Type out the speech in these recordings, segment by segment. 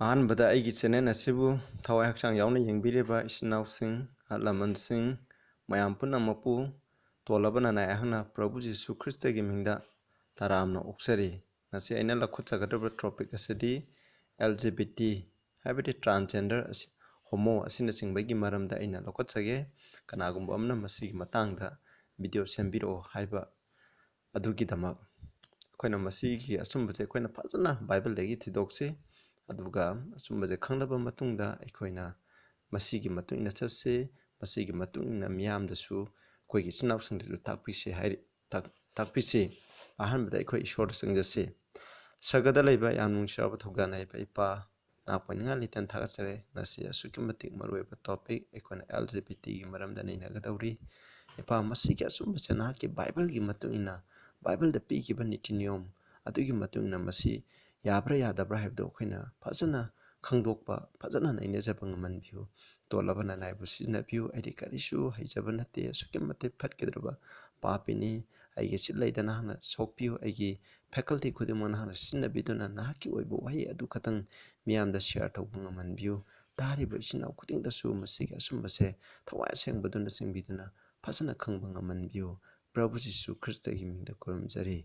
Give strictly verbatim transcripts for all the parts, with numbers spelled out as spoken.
ꯑꯍꯥꯟꯕꯗ ꯑꯩꯒꯤ ꯆꯦꯅꯦꯜ ꯑꯁꯤꯕꯨ ꯊꯋꯥꯏ ꯍꯛꯆꯥꯡ ꯌꯥꯎꯅ ꯌꯦꯡꯕꯤꯔꯤꯕ ꯏꯆꯤꯟ ꯏꯅꯥꯎꯁꯤꯡ, ꯑꯍꯜ ꯂꯃꯟꯁꯤꯡ, ꯃꯌꯥꯝ ꯄꯨꯝꯅꯃꯛꯄꯨ ꯇꯣꯜꯂꯕ ꯅꯅꯥꯏ ꯑꯩꯍꯥꯛꯅ ꯄ꯭ꯔꯚꯨ ꯖꯤꯁꯨ ꯈ꯭ꯔꯤꯁꯇꯒꯤ ꯃꯤꯡꯗ ꯇꯔꯥꯝꯅ ꯑꯣꯛꯆꯔꯤ꯫ ꯉꯁꯤ ꯑꯩꯅ ꯂꯧꯈꯠꯆꯒꯗꯕ ꯇꯣꯄꯤꯛ ꯑꯁꯤꯗꯤ ꯑꯦꯜ ꯖꯤ ꯕꯤ ꯇꯤ, ꯍꯥꯏꯕꯗꯤ ꯇ꯭ꯔꯥꯟꯁꯖꯦꯟꯗꯔ ꯑꯁꯤ, ꯍꯣꯃꯣ ꯑꯁꯤꯅꯆꯤꯡꯕꯒꯤ ꯃꯔꯝꯗ ꯑꯩꯅ ꯂꯧꯈꯠꯆꯒꯦ꯫ ꯀꯅꯥꯒꯨꯝꯕ ꯑꯃꯅ ꯃꯁꯤꯒꯤ ꯃꯇꯥꯡꯗ ꯚꯤꯗꯤꯑꯣ ꯁꯦꯝꯕꯤꯔꯛꯑꯣ ꯍꯥꯏꯕ ꯑꯗꯨꯒꯤꯗꯃꯛ ꯑꯩꯈꯣꯏꯅ ꯃꯁꯤꯒꯤ ꯑꯆꯨꯝꯕꯁꯦ ꯑꯩꯈꯣꯏꯅ ꯐꯖꯅ ꯕꯥꯏꯕꯜꯗꯒꯤ ꯊꯤꯗꯣꯛꯁꯤ, ꯑꯗꯨꯒ ꯑꯆꯨꯝꯕꯁꯦ ꯈꯪꯂꯕ ꯃꯇꯨꯡꯗ ꯑꯩꯈꯣꯏꯅ ꯃꯁꯤꯒꯤ ꯃꯇꯨꯡ ꯏꯟꯅ ꯆꯠꯁꯤ, ꯃꯁꯤꯒꯤ ꯃꯇꯨꯡ ꯏꯟꯅ ꯃꯤꯌꯥꯝꯗꯁꯨ, ꯑꯩꯈꯣꯏꯒꯤ ꯏꯆꯤꯟ ꯏꯅꯥꯎꯁꯤꯡꯗꯁꯨ ꯇꯥꯛꯄꯤꯁꯤ ꯍꯥꯏꯔꯤ, ꯇꯥꯛ-, ꯇꯥꯛꯄꯤꯁꯤ꯫ ꯑꯍꯥꯟꯕꯗ ꯑꯩꯈꯣꯏ ꯏꯁꯣꯔꯗ ꯆꯪꯖꯁꯤ꯫ ꯁꯔꯒꯗ ꯂꯩꯕ ꯌꯥꯝ ꯅꯨꯡꯁꯤꯔꯕ ꯊꯧꯖꯥꯜ ꯍꯩꯕ ꯏꯄꯥ, ꯅꯥꯄꯣꯏꯅꯤꯡꯉꯥ ꯂꯤꯇꯟ ꯊꯥꯒꯠꯆꯔꯤ꯫ ꯉꯁꯤ ꯑꯁꯨꯛꯀꯤ ꯃꯇꯤꯛ ꯃꯔꯨꯑꯣꯏꯕ ꯇꯣꯄꯤꯛ ꯑꯩꯈꯣꯏꯅ ꯑꯦꯜ ꯖꯤ ꯕꯤ ꯇꯤꯒꯤ ꯃꯔꯝꯗ ꯅꯩꯅꯒꯗꯧꯔꯤ꯫ ꯏꯄꯥ, ꯃꯁꯤꯒꯤ ꯑꯆꯨꯝꯕꯁꯦ ꯅꯍꯥꯛꯀꯤ ꯕꯥꯏꯕꯜꯒꯤ ꯃꯇꯨꯡ ꯏꯟꯅ, ꯕꯥꯏꯕꯜꯗ ꯄꯤꯈꯤꯕ ꯅꯤꯇꯤ ꯅꯤꯌꯣꯝ ꯑꯗꯨꯒꯤ ꯃꯇꯨꯡ ꯏꯟꯅ ꯃꯁꯤ ꯌꯥꯕ꯭ꯔꯥ ꯌꯥꯗꯕ꯭ꯔꯥ ꯍꯥꯏꯕꯗꯨ ꯑꯩꯈꯣꯏꯅ ꯐꯖꯅ ꯈꯪꯗꯣꯛꯄ, ꯐꯖꯅ ꯅꯩꯅꯖꯕ ꯉꯝꯍꯟꯕꯤꯌꯨ꯫ ꯇꯣꯜꯂꯕ ꯅꯅꯥꯏꯕꯨ ꯁꯤꯖꯤꯟꯅꯕꯤꯌꯨ꯫ ꯑꯩꯗꯤ ꯀꯔꯤꯁꯨ ꯍꯩꯖꯕ ꯅꯠꯇꯦ, ꯑꯁꯨꯛꯀꯤ ꯃꯇꯤꯛ ꯐꯠꯈꯤꯗ꯭ꯔꯕ ꯄꯥꯄꯤꯅꯤ꯫ ꯑꯩꯒꯤ ꯆꯤꯠ ꯂꯩꯗ ꯅꯍꯥꯛꯅ ꯁꯣꯛꯄꯤꯌꯨ꯫ ꯑꯩꯒꯤ ꯐꯦꯀꯜꯇꯤ ꯈꯨꯗꯤꯡꯃꯛ ꯅꯍꯥꯛꯅ ꯁꯤꯖꯤꯟꯅꯕꯤꯗꯨꯅ ꯅꯍꯥꯛꯀꯤ ꯑꯣꯏꯕ ꯋꯥꯍꯩ ꯑꯗꯨ ꯈꯛꯇꯪ ꯃꯤꯌꯥꯝꯗ ꯁꯤꯌꯥꯔ ꯇꯧꯕ ꯉꯝꯍꯟꯕꯤꯌꯨ꯫ ꯇꯥꯔꯤꯕ ꯏꯆꯤꯟ ꯏꯅꯥꯎ ꯈꯨꯗꯤꯡꯗꯁꯨ ꯃꯁꯤꯒꯤ ꯑꯆꯨꯝꯕꯁꯦ ꯊꯋꯥꯏ ꯑꯁꯦꯡꯕꯗꯨꯅ ꯆꯤꯡꯕꯤꯗꯨꯅ ꯐꯖꯅ ꯈꯪꯕ ꯉꯝꯍꯟꯕꯤꯌꯨ꯫ ꯄ꯭ꯔꯚꯨ ꯖꯤꯁꯨ ꯈ꯭ꯔꯤꯁꯇꯒꯤ ꯃꯤꯡꯗ ꯈꯨꯔꯨꯝꯖꯔꯤ꯫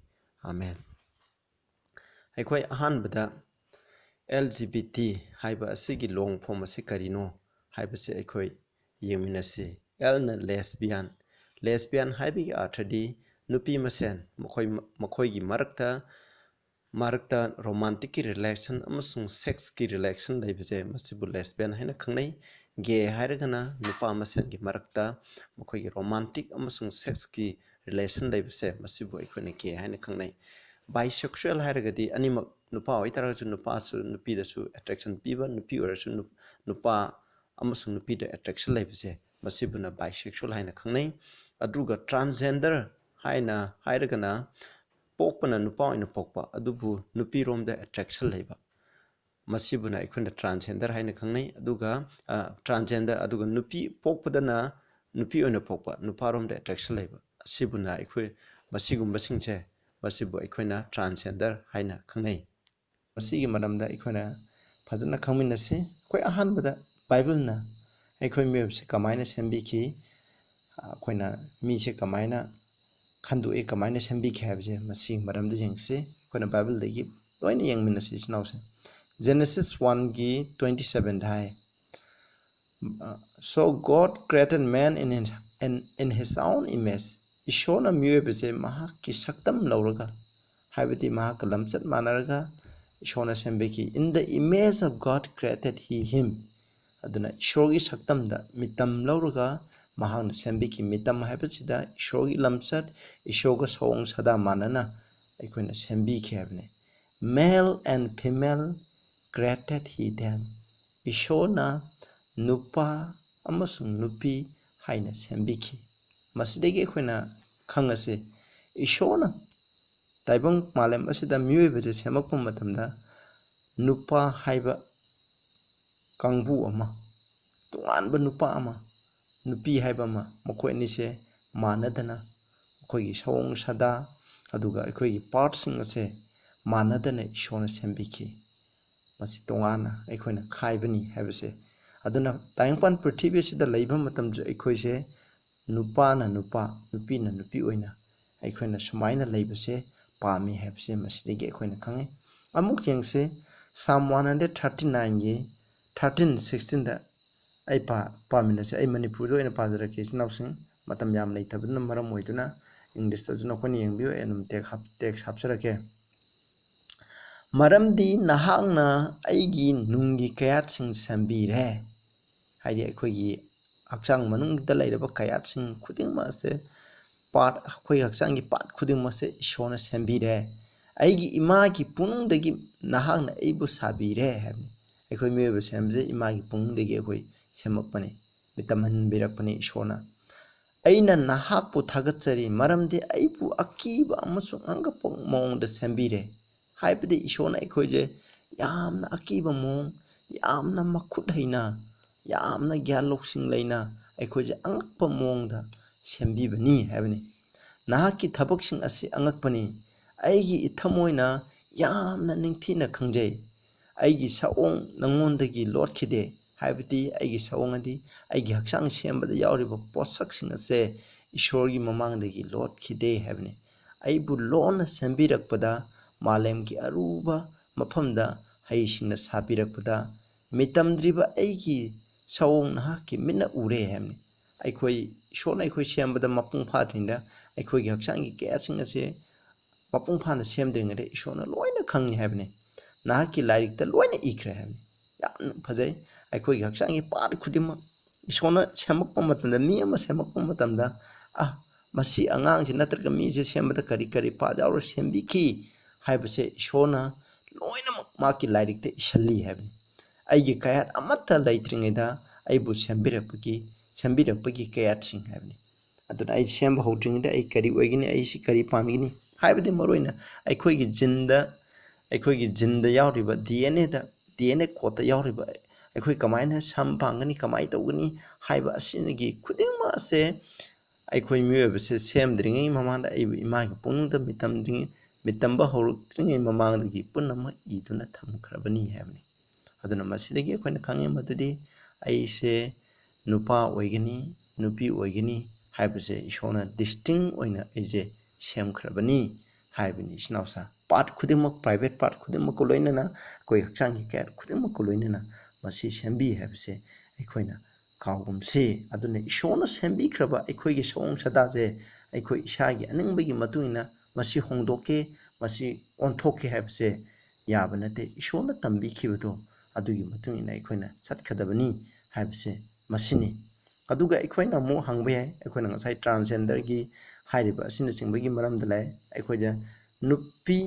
ꯑꯥꯃꯦꯟ꯫ ꯑꯩꯈꯣꯏ ꯑꯍꯥꯟꯕꯗ ꯑꯦꯜ ꯖꯤ ꯕꯤ ꯇꯤ ꯍꯥꯏꯕ ꯑꯁꯤꯒꯤ ꯂꯣꯡ ꯐꯣꯝ ꯑꯁꯤ ꯀꯔꯤꯅꯣ ꯍꯥꯏꯕꯁꯤ ꯑꯩꯈꯣꯏ ꯌꯦꯡꯃꯤꯟꯅꯁꯤ꯫ ꯑꯦꯜꯅ ꯂꯦꯁꯕꯤꯌꯥꯟ꯫ ꯂꯦꯁꯕꯤꯌꯥꯟ ꯍꯥꯏꯕꯒꯤ ꯑꯥꯔꯊꯗꯤ ꯅꯨꯄꯤ ꯃꯁꯦꯟ, ꯃꯈꯣꯏ, ꯃꯈꯣꯏꯒꯤ ꯃꯔꯛꯇ, ꯃꯔꯛꯇ ꯔꯣꯃꯥꯟꯇꯤꯛꯀꯤ ꯔꯤꯂꯦꯁꯟ ꯑꯃꯁꯨꯡ ꯁꯦꯛꯁꯀꯤ ꯔꯤꯂꯦꯁꯟ ꯂꯩꯕꯁꯦ, ꯃꯁꯤꯕꯨ ꯂꯦꯁꯕꯤꯌꯥꯟ ꯍꯥꯏꯅ ꯈꯪꯅꯩ꯫ ꯒꯦ ꯍꯥꯏꯔꯒꯅ ꯅꯨꯄꯥ ꯃꯁꯦꯟꯒꯤ ꯃꯔꯛꯇ ꯃꯈꯣꯏꯒꯤ ꯔꯣꯃꯥꯟꯇꯤꯛ ꯑꯃꯁꯨꯡ ꯁꯦꯛꯁꯀꯤ ꯔꯤꯂꯦꯁꯟ ꯂꯩꯕꯁꯦ, ꯃꯁꯤꯕꯨ ꯑꯩꯈꯣꯏꯅ ꯒꯦ ꯍꯥꯏꯅ ꯈꯪꯅꯩ꯫ ꯕꯥꯏꯁꯦꯛꯁꯨꯋꯦꯜ ꯍꯥꯏꯔꯒꯗꯤ ꯑꯅꯤꯃꯛ, ꯅꯨꯄꯥ ꯑꯣꯏꯇꯥꯔꯒꯁꯨ ꯅꯨꯄꯥꯁꯨ ꯅꯨꯄꯤꯗꯁꯨ ꯑꯦꯇ꯭ꯔꯦꯛꯁꯟ ꯄꯤꯕ, ꯅꯨꯄꯤ ꯑꯣꯏꯔꯁꯨ ꯅꯨ-, ꯅꯨꯄꯥ ꯑꯃꯁꯨꯡ ꯅꯨꯄꯤꯗ ꯑꯦꯇ꯭ꯔꯦꯛꯁꯟ ꯂꯩꯕꯁꯦ, ꯃꯁꯤꯕꯨꯅ ꯕꯥꯏꯁꯦꯛꯁꯨꯋꯦꯜ ꯍꯥꯏꯅ ꯈꯪꯅꯩ꯫ ꯑꯗꯨꯒ ꯇ꯭ꯔꯥꯟꯁꯖꯦꯟꯗꯔ ꯍꯥꯏꯅ ꯍꯥꯏꯔꯒꯅ ꯄꯣꯛꯄꯅ ꯅꯨꯄꯥ ꯑꯣꯏꯅ ꯄꯣꯛꯄ, ꯑꯗꯨꯕꯨ ꯅꯨꯄꯤꯔꯣꯝꯗ ꯑꯦꯇ꯭ꯔꯦꯛꯁꯟ ꯂꯩꯕ, ꯃꯁꯤꯕꯨꯅ ꯑꯩꯈꯣꯏꯅ ꯇ꯭ꯔꯥꯟꯁꯖꯦꯟꯗꯔ ꯍꯥꯏꯅ ꯈꯪꯅꯩ꯫ ꯑꯗꯨꯒ, ꯑ, ꯇ꯭ꯔꯥꯟꯁꯖꯦꯟꯗꯔ, ꯑꯗꯨꯒ ꯅꯨꯄꯤ ꯄꯣꯛꯄꯗꯅ ꯅꯨꯄꯤ ꯑꯣꯏꯅ ꯄꯣꯛꯄ, ꯅꯨꯄꯥꯔꯣꯝꯗ ꯑꯦꯇ꯭ꯔꯦꯛꯁꯟ ꯂꯩꯕ, ꯑꯁꯤꯕꯨꯅ ꯑꯩꯈꯣꯏ, ꯃꯁꯤꯒꯨꯝꯕꯁꯤꯡꯁꯦ, ꯃꯁꯤꯕꯨ ꯑꯩꯈꯣꯏꯅ ꯇ꯭ꯔꯥꯟꯁꯖꯦꯟꯗꯔ ꯍꯥꯏꯅ ꯈꯪꯅꯩ꯫ ꯃꯁꯤꯒꯤ ꯃꯔꯝꯗ ꯑꯩꯈꯣꯏꯅ ꯐꯖꯅ ꯈꯪꯃꯤꯟꯅꯁꯤ꯫ ꯑꯩꯈꯣꯏ ꯑꯍꯥꯟꯕꯗ ꯕꯥꯏꯕꯜꯅ ꯑꯩꯈꯣꯏ ꯃꯤꯑꯣꯏꯕꯁꯦ ꯀꯃꯥꯏꯅ ꯁꯦꯝꯕꯤꯈꯤ, ꯑꯩꯈꯣꯏꯅ ꯃꯤꯁꯦ ꯀꯃꯥꯏꯅ ꯈꯟꯗꯣꯛꯏ, ꯀꯃꯥꯏꯅ ꯁꯦꯝꯕꯤꯈꯤ ꯍꯥꯏꯕꯁꯦ ꯃꯁꯤꯒꯤ ꯃꯔꯝꯗ ꯌꯦꯡꯁꯤ꯫ ꯑꯩꯈꯣꯏꯅ ꯕꯥꯏꯕꯜꯗꯒꯤ ꯂꯣꯏꯅ ꯌꯦꯡꯃꯤꯟꯅꯁꯤ, ꯏꯆꯤꯟ ꯏꯅꯥꯎꯁꯦ꯫ Genesis one ꯒꯤ twenty seven the high, "So God created man in his, in, in his own image." ꯏꯁꯣꯔꯅ ꯃꯤꯑꯣꯏꯕꯁꯦ ꯃꯍꯥꯛꯀꯤ ꯁꯛꯇꯝ ꯂꯧꯔꯒ, ꯍꯥꯏꯕꯗꯤ ꯃꯍꯥꯛꯀ ꯂꯝꯆꯠ ꯃꯥꯟꯅꯔꯒ ꯏꯁꯣꯔꯅ ꯁꯦꯝꯕꯤꯈꯤ꯫ "In the image of God created he him." ꯑꯗꯨꯅ ꯏꯁꯣꯔꯒꯤ ꯁꯛꯇꯝꯗ ꯃꯤꯇꯝ ꯂꯧꯔꯒ ꯃꯍꯥꯛꯅ ꯁꯦꯝꯕꯤꯈꯤ꯫ ꯃꯤꯇꯝ ꯍꯥꯏꯕꯁꯤꯗ ꯏꯁꯣꯔꯒꯤ ꯂꯝꯆꯠ, ꯏꯁꯣꯔꯒ ꯁꯑꯣꯡ ꯁꯥꯗꯥ ꯃꯥꯟꯅꯅ ꯑꯩꯈꯣꯏꯅ ꯁꯦꯝꯕꯤꯈꯤ ꯍꯥꯏꯕꯅꯤ꯫ "Male and female created he them." ꯏꯁꯣꯔꯅ ꯅꯨꯄꯥ ꯑꯃꯁꯨꯡ ꯅꯨꯄꯤ ꯍꯥꯏꯅ ꯁꯦꯝꯕꯤꯈꯤ꯫ ꯃꯁꯤꯗꯒꯤ ꯑꯩꯈꯣꯏꯅ ꯈꯪꯉꯁꯤ, ꯏꯁꯣꯔꯅ ꯇꯥꯏꯕꯪ ꯃꯥꯂꯦꯝ ꯑꯁꯤꯗ ꯃꯤꯑꯣꯏꯕꯁꯦ ꯁꯦꯝꯃꯛꯄ ꯃꯇꯝꯗ ꯅꯨꯄꯥ ꯍꯥꯏꯕ ꯀꯥꯡꯕꯨ ꯑꯃ, ꯇꯣꯉꯥꯟꯕ ꯅꯨꯄꯥ ꯑꯃ, ꯅꯨꯄꯤ ꯍꯥꯏꯕ ꯑꯃ, ꯃꯈꯣꯏ ꯑꯅꯤꯁꯦ ꯃꯥꯟꯅꯗꯅ, ꯃꯈꯣꯏꯒꯤ ꯁꯑꯣꯡ ꯁꯥꯗꯥ ꯑꯗꯨꯒ ꯑꯩꯈꯣꯏꯒꯤ ꯄꯥꯔꯠꯁꯤꯡ ꯑꯁꯦ ꯃꯥꯟꯅꯗꯅ ꯏꯁꯣꯔꯅ ꯁꯦꯝꯕꯤꯈꯤ꯫ ꯃꯁꯤ ꯇꯣꯉꯥꯟꯅ ꯑꯩꯈꯣꯏꯅ ꯈꯥꯏꯕꯅꯤ ꯍꯥꯏꯕꯁꯦ꯫ ꯑꯗꯨꯅ ꯇꯥꯏꯕꯪꯄꯥꯟ ꯄ꯭ꯔꯤꯊꯤꯕꯤ ꯑꯁꯤꯗ ꯂꯩꯕ ꯃꯇꯝꯗ ꯑꯩꯈꯣꯏꯁꯦ ꯅꯨꯄꯥꯅ ꯅꯨꯄꯥ, ꯅꯨꯄꯤꯅ ꯅꯨꯄꯤ ꯑꯣꯏꯅ ꯑꯩꯈꯣꯏꯅ ꯁꯨꯃꯥꯏꯅ ꯂꯩꯕꯁꯦ ꯄꯥꯝꯃꯤ ꯍꯥꯏꯕꯁꯦ ꯃꯁꯤꯗꯒꯤ ꯑꯩꯈꯣꯏꯅ ꯈꯪꯉꯤ꯫ ꯑꯃꯨꯛ ꯌꯦꯡꯁꯤ, Psalm one hundred thirty nine ꯒꯤ thirteen sixteen ꯗ ꯑꯩ ꯄꯥ-, ꯄꯥꯃꯤꯟꯅꯁꯦ꯫ ꯑꯩ ꯃꯅꯤꯄꯨꯔꯗ ꯑꯣꯏꯅ ꯄꯥꯖꯔꯛꯀꯦ, ꯏꯆꯤꯟ ꯏꯅꯥꯎꯁꯤꯡ꯫ ꯃꯇꯝ ꯌꯥꯝ ꯂꯩꯇꯕꯅ ꯃꯔꯝ ꯑꯣꯏꯗꯨꯅ English ꯇꯁꯨ ꯅꯈꯣꯏꯅ ꯌꯦꯡꯕꯤꯌꯨ, ꯑꯩ ꯑꯗꯨꯝ text ꯍꯥꯞ-, text ꯍꯥꯞꯆꯔꯛꯀꯦ꯫ "ꯃꯔꯝꯗꯤ ꯅꯍꯥꯛꯅ ꯑꯩꯒꯤ ꯅꯨꯡꯒꯤ ꯀꯌꯥꯠꯁꯤꯡ ꯁꯦꯝꯕꯤꯔꯦ"꯫ ꯍꯥꯏꯗꯤ ꯑꯩꯈꯣꯏꯒꯤ ꯍꯛꯆꯥꯡ ꯃꯅꯨꯡꯗ ꯂꯩꯔꯕ ꯀꯌꯥꯠꯁꯤꯡ ꯈꯨꯗꯤꯡꯃꯛ ꯑꯁꯦ, part, ꯑꯩꯈꯣꯏꯒꯤ ꯍꯛꯆꯥꯡꯒꯤ part ꯈꯨꯗꯤꯡꯃꯛꯁꯦ ꯏꯁꯣꯔꯅ ꯁꯦꯝꯕꯤꯔꯦ꯫ "ꯑꯩꯒꯤ ꯏꯃꯥꯒꯤ ꯄꯨꯛꯅꯨꯡꯗꯒꯤ ꯅꯍꯥꯛꯅ ꯑꯩꯕꯨ ꯁꯥꯕꯤꯔꯦ" ꯍꯥꯏꯕꯅꯤ꯫ ꯑꯩꯈꯣꯏ ꯃꯤꯑꯣꯏꯕ ꯁꯦꯝꯕꯁꯦ ꯏꯃꯥꯒꯤ ꯄꯨꯛꯅꯨꯡꯗꯒꯤ ꯑꯩꯈꯣꯏ ꯁꯦꯝꯃꯛꯄꯅꯤ, ꯃꯤꯇꯝꯍꯟꯕꯤꯔꯛꯄꯅꯤ ꯏꯁꯣꯔꯅ꯫ "ꯑꯩꯅ ꯅꯍꯥꯛꯄꯨ ꯊꯥꯒꯠꯆꯔꯤ, ꯃꯔꯝꯗꯤ ꯑꯩꯕꯨ ꯑꯀꯤꯕ ꯑꯃꯁꯨꯡ ꯑꯉꯛꯄ ꯃꯑꯣꯡꯗ ꯁꯦꯝꯕꯤꯔꯦ"꯫ ꯍꯥꯏꯕꯗꯤ ꯏꯁꯣꯔꯅ ꯑꯩꯈꯣꯏꯁꯦ ꯌꯥꯝꯅ ꯑꯀꯤꯕ ꯃꯑꯣꯡ, ꯌꯥꯝꯅ ꯃꯈꯨꯠ ꯍꯩꯅ, ꯌꯥꯝꯅ ꯒ꯭ꯌꯥꯟ ꯂꯧꯁꯤꯡ ꯂꯩꯅ ꯑꯩꯈꯣꯏꯁꯦ ꯑꯉꯛꯄ ꯃꯑꯣꯡꯗ ꯁꯦꯝꯕꯤꯕꯅꯤ ꯍꯥꯏꯕꯅꯤ꯫ "ꯅꯍꯥꯛꯀꯤ ꯊꯕꯛꯁꯤꯡ ꯑꯁꯤ ꯑꯉꯛꯄꯅꯤ꯫ ꯑꯩꯒꯤ ꯏꯊꯃꯣꯏꯅ ꯌꯥꯝꯅ ꯅꯤꯡꯊꯤꯅ ꯈꯪꯖꯩ"꯫ "ꯑꯩꯒꯤ ꯁꯑꯣꯡ ꯅꯉꯣꯟꯗꯒꯤ ꯂꯣꯠꯈꯤꯗꯦ", ꯍꯥꯏꯕꯗꯤ ꯑꯩꯒꯤ ꯁꯑꯣꯡ ꯑꯗꯤ ꯑꯩꯒꯤ ꯍꯛꯆꯥꯡ ꯁꯦꯝꯕꯗ ꯌꯥꯎꯔꯤꯕ ꯄꯣꯠꯁꯛꯁꯤꯡ ꯑꯁꯦ ꯏꯁꯣꯔꯒꯤ ꯃꯃꯥꯡꯗꯒꯤ ꯂꯣꯠꯈꯤꯗꯦ ꯍꯥꯏꯕꯅꯤ꯫ "ꯑꯩꯕꯨ ꯂꯣꯟꯅ ꯁꯦꯝꯕꯤꯔꯛꯄꯗ, ꯃꯥꯂꯦꯝꯒꯤ ꯑꯔꯨꯕ ꯃꯐꯝꯗ ꯍꯩꯁꯤꯡꯅ ꯁꯥꯕꯤꯔꯛꯄꯗ, ꯃꯤꯇꯝꯗ꯭ꯔꯤꯕ ꯑꯩꯒꯤ ꯁꯑꯣꯡ ꯅꯍꯥꯛꯀꯤ ꯃꯤꯠꯅ ꯎꯔꯦ" ꯍꯥꯏꯕꯅꯤ꯫ ꯑꯩꯈꯣꯏ, ꯏꯁꯣꯔꯅ ꯑꯩꯈꯣꯏ ꯁꯦꯝꯕꯗ ꯃꯄꯨꯡ ꯐꯥꯗ꯭ꯔꯤꯉꯩꯗ ꯑꯩꯈꯣꯏꯒꯤ ꯍꯛꯆꯥꯡꯒꯤ ꯀꯌꯥꯠꯁꯤꯡ ꯑꯁꯦ ꯃꯄꯨꯡ ꯐꯥꯅ ꯁꯦꯝꯗ꯭ꯔꯤꯉꯩꯗ ꯏꯁꯣꯔꯅ ꯂꯣꯏꯅ ꯈꯪꯉꯤ ꯍꯥꯏꯕꯅꯤ꯫ ꯅꯍꯥꯛꯀꯤ ꯂꯥꯏꯔꯤꯛꯇ ꯂꯣꯏꯅ ꯏꯈ꯭ꯔꯦ ꯍꯥꯏꯕꯅꯤ꯫ ꯌꯥꯝꯅ ꯐꯖꯩ꯫ ꯑꯩꯈꯣꯏꯒꯤ ꯍꯛꯆꯥꯡꯒꯤ part ꯈꯨꯗꯤꯡꯃꯛ ꯏꯁꯣꯔꯅ ꯁꯦꯝꯃꯛꯄ ꯃꯇꯝꯗ, ꯃꯤ ꯑꯃ ꯁꯦꯝꯃꯛꯄ ꯃꯇꯝꯗ, "ꯑ, ꯃꯁꯤ ꯑꯉꯥꯡꯁꯤ ꯅꯠꯇ꯭ꯔꯒ ꯃꯤꯁꯦ ꯁꯦꯝꯕꯗ ꯀꯔꯤ ꯀꯔꯤ part ꯌꯥꯎꯔ ꯁꯦꯝꯕꯤꯈꯤ" ꯍꯥꯏꯕꯁꯦ ꯏꯁꯣꯔꯅ ꯂꯣꯏꯅꯃꯛ ꯃꯍꯥꯛꯀꯤ ꯂꯥꯏꯔꯤꯛꯇ ꯏꯁꯜꯂꯤ ꯍꯥꯏꯕꯅꯤ꯫ ꯑꯩꯒꯤ ꯀꯌꯥꯠ ꯑꯃꯠꯇ ꯂꯩꯇ꯭ꯔꯤꯉꯩꯗ ꯑꯩꯕꯨ ꯁꯦꯝꯕꯤꯔꯛꯄꯒꯤ, ꯁꯦꯝꯕꯤꯔꯛꯄꯒꯤ ꯀꯌꯥꯠꯁꯤꯡ ꯍꯥꯏꯕꯅꯤ꯫ ꯑꯗꯨꯅ ꯑꯩ ꯁꯦꯝꯕ ꯍꯧꯗ꯭ꯔꯤꯉꯩꯗ ꯑꯩ ꯀꯔꯤ ꯑꯣꯏꯒꯅꯤ, ꯑꯩꯁꯤ ꯀꯔꯤ ꯄꯥꯟꯒꯅꯤ ꯍꯥꯏꯕꯗꯤ ꯃꯔꯨꯑꯣꯏꯅ ꯑꯩꯈꯣꯏꯒꯤ geneꯗ, ꯑꯩꯈꯣꯏꯒꯤ geneꯗ ꯌꯥꯎꯔꯤꯕ DNAꯗ, DNA codeꯇ ꯌꯥꯎꯔꯤꯕ ꯑꯩꯈꯣꯏ ꯀꯃꯥꯏꯅ ꯁꯝ ꯄꯥꯟꯒꯅꯤ, ꯀꯃꯥꯏꯅ ꯇꯧꯒꯅꯤ ꯍꯥꯏꯕ ꯑꯁꯤꯒꯤ ꯈꯨꯗꯤꯡꯃꯛ ꯑꯁꯦ ꯑꯩꯈꯣꯏ ꯃꯤꯑꯣꯏꯕꯁꯦ ꯁꯦꯝꯗ꯭ꯔꯤꯉꯩ ꯃꯃꯥꯡꯗ ꯑꯩꯕꯨ ꯏꯃꯥꯒꯤ ꯄꯨꯛꯅꯨꯡꯗ ꯃꯤꯇꯝꯗ꯭ꯔꯤꯉꯩ, ꯃꯤꯇꯝꯕ ꯍꯧꯔꯛꯇ꯭ꯔꯤꯉꯩ ꯃꯃꯥꯡꯗꯒꯤ ꯄꯨꯝꯅꯃꯛ ꯏꯗꯨꯅ ꯊꯝꯈ꯭ꯔꯕꯅꯤ ꯍꯥꯏꯕꯅꯤ꯫ ꯑꯗꯨꯅ ꯃꯁꯤꯗꯒꯤ ꯑꯩꯈꯣꯏꯅ ꯈꯪꯉꯦ ꯃꯗꯨꯗꯤ ꯑꯩꯁꯦ ꯅꯨꯄꯥ ꯑꯣꯏꯒꯅꯤ, ꯅꯨꯄꯤ ꯑꯣꯏꯒꯅꯤ ꯍꯥꯏꯕꯁꯦ ꯏꯁꯣꯔꯅ distinct ꯑꯣꯏꯅ ꯑꯩꯁꯦ ꯁꯦꯝꯈ꯭ꯔꯕꯅꯤ ꯍꯥꯏꯕꯅꯤ꯫ ꯏꯆꯤꯟ ꯏꯅꯥꯎꯁꯥ, part ꯈꯨꯗꯤꯡꯃꯛ, private part ꯈꯨꯗꯤꯡꯃꯛꯀ ꯂꯣꯏꯅꯅ, ꯑꯩꯈꯣꯏ ꯍꯛꯆꯥꯡꯒꯤ ꯀꯌꯥꯠ ꯈꯨꯗꯤꯡꯃꯛꯀ ꯂꯣꯏꯅꯅ ꯃꯁꯤ ꯁꯦꯝꯕꯤ ꯍꯥꯏꯕꯁꯦ ꯑꯩꯈꯣꯏꯅ ꯀꯥꯎꯒꯨꯝꯁꯤ꯫ ꯑꯗꯨꯅ ꯏꯁꯣꯔꯅ ꯁꯦꯝꯕꯤꯈ꯭ꯔꯕ ꯑꯩꯈꯣꯏꯒꯤ ꯁꯑꯣꯡ ꯁꯥꯗꯥꯁꯦ ꯑꯩꯈꯣꯏ ꯏꯁꯥꯒꯤ ꯑꯅꯤꯡꯕꯒꯤ ꯃꯇꯨꯡ ꯏꯟꯅ ꯃꯁꯤ ꯍꯣꯡꯗꯣꯛꯀꯦ, ꯃꯁꯤ ꯑꯣꯟꯊꯣꯛꯀꯦ ꯍꯥꯏꯕꯁꯦ ꯌꯥꯕ ꯅꯠꯇꯦ꯫ ꯏꯁꯣꯔꯅ ꯇꯝꯕꯤꯈꯤꯕꯗꯣ ꯑꯗꯨꯒꯤ ꯃꯇꯨꯡ ꯏꯟꯅ ꯑꯩꯈꯣꯏꯅ ꯆꯠꯀꯗꯕꯅꯤ ꯍꯥꯏꯕꯁꯦ ꯃꯁꯤꯅꯤ꯫ ꯑꯗꯨꯒ ꯑꯩꯈꯣꯏꯅ ꯑꯃꯨꯛ ꯍꯪꯕ ꯌꯥꯏ, ꯑꯩꯈꯣꯏꯅ ꯉꯁꯥꯏ transgenderꯒꯤ ꯍꯥꯏꯔꯤꯕ ꯑꯁꯤꯅꯆꯤꯡꯕꯒꯤ ꯃꯔꯝꯗ ꯂꯥꯛꯑꯦ꯫ ꯑꯩꯈꯣꯏꯗ ꯅꯨꯄꯤ,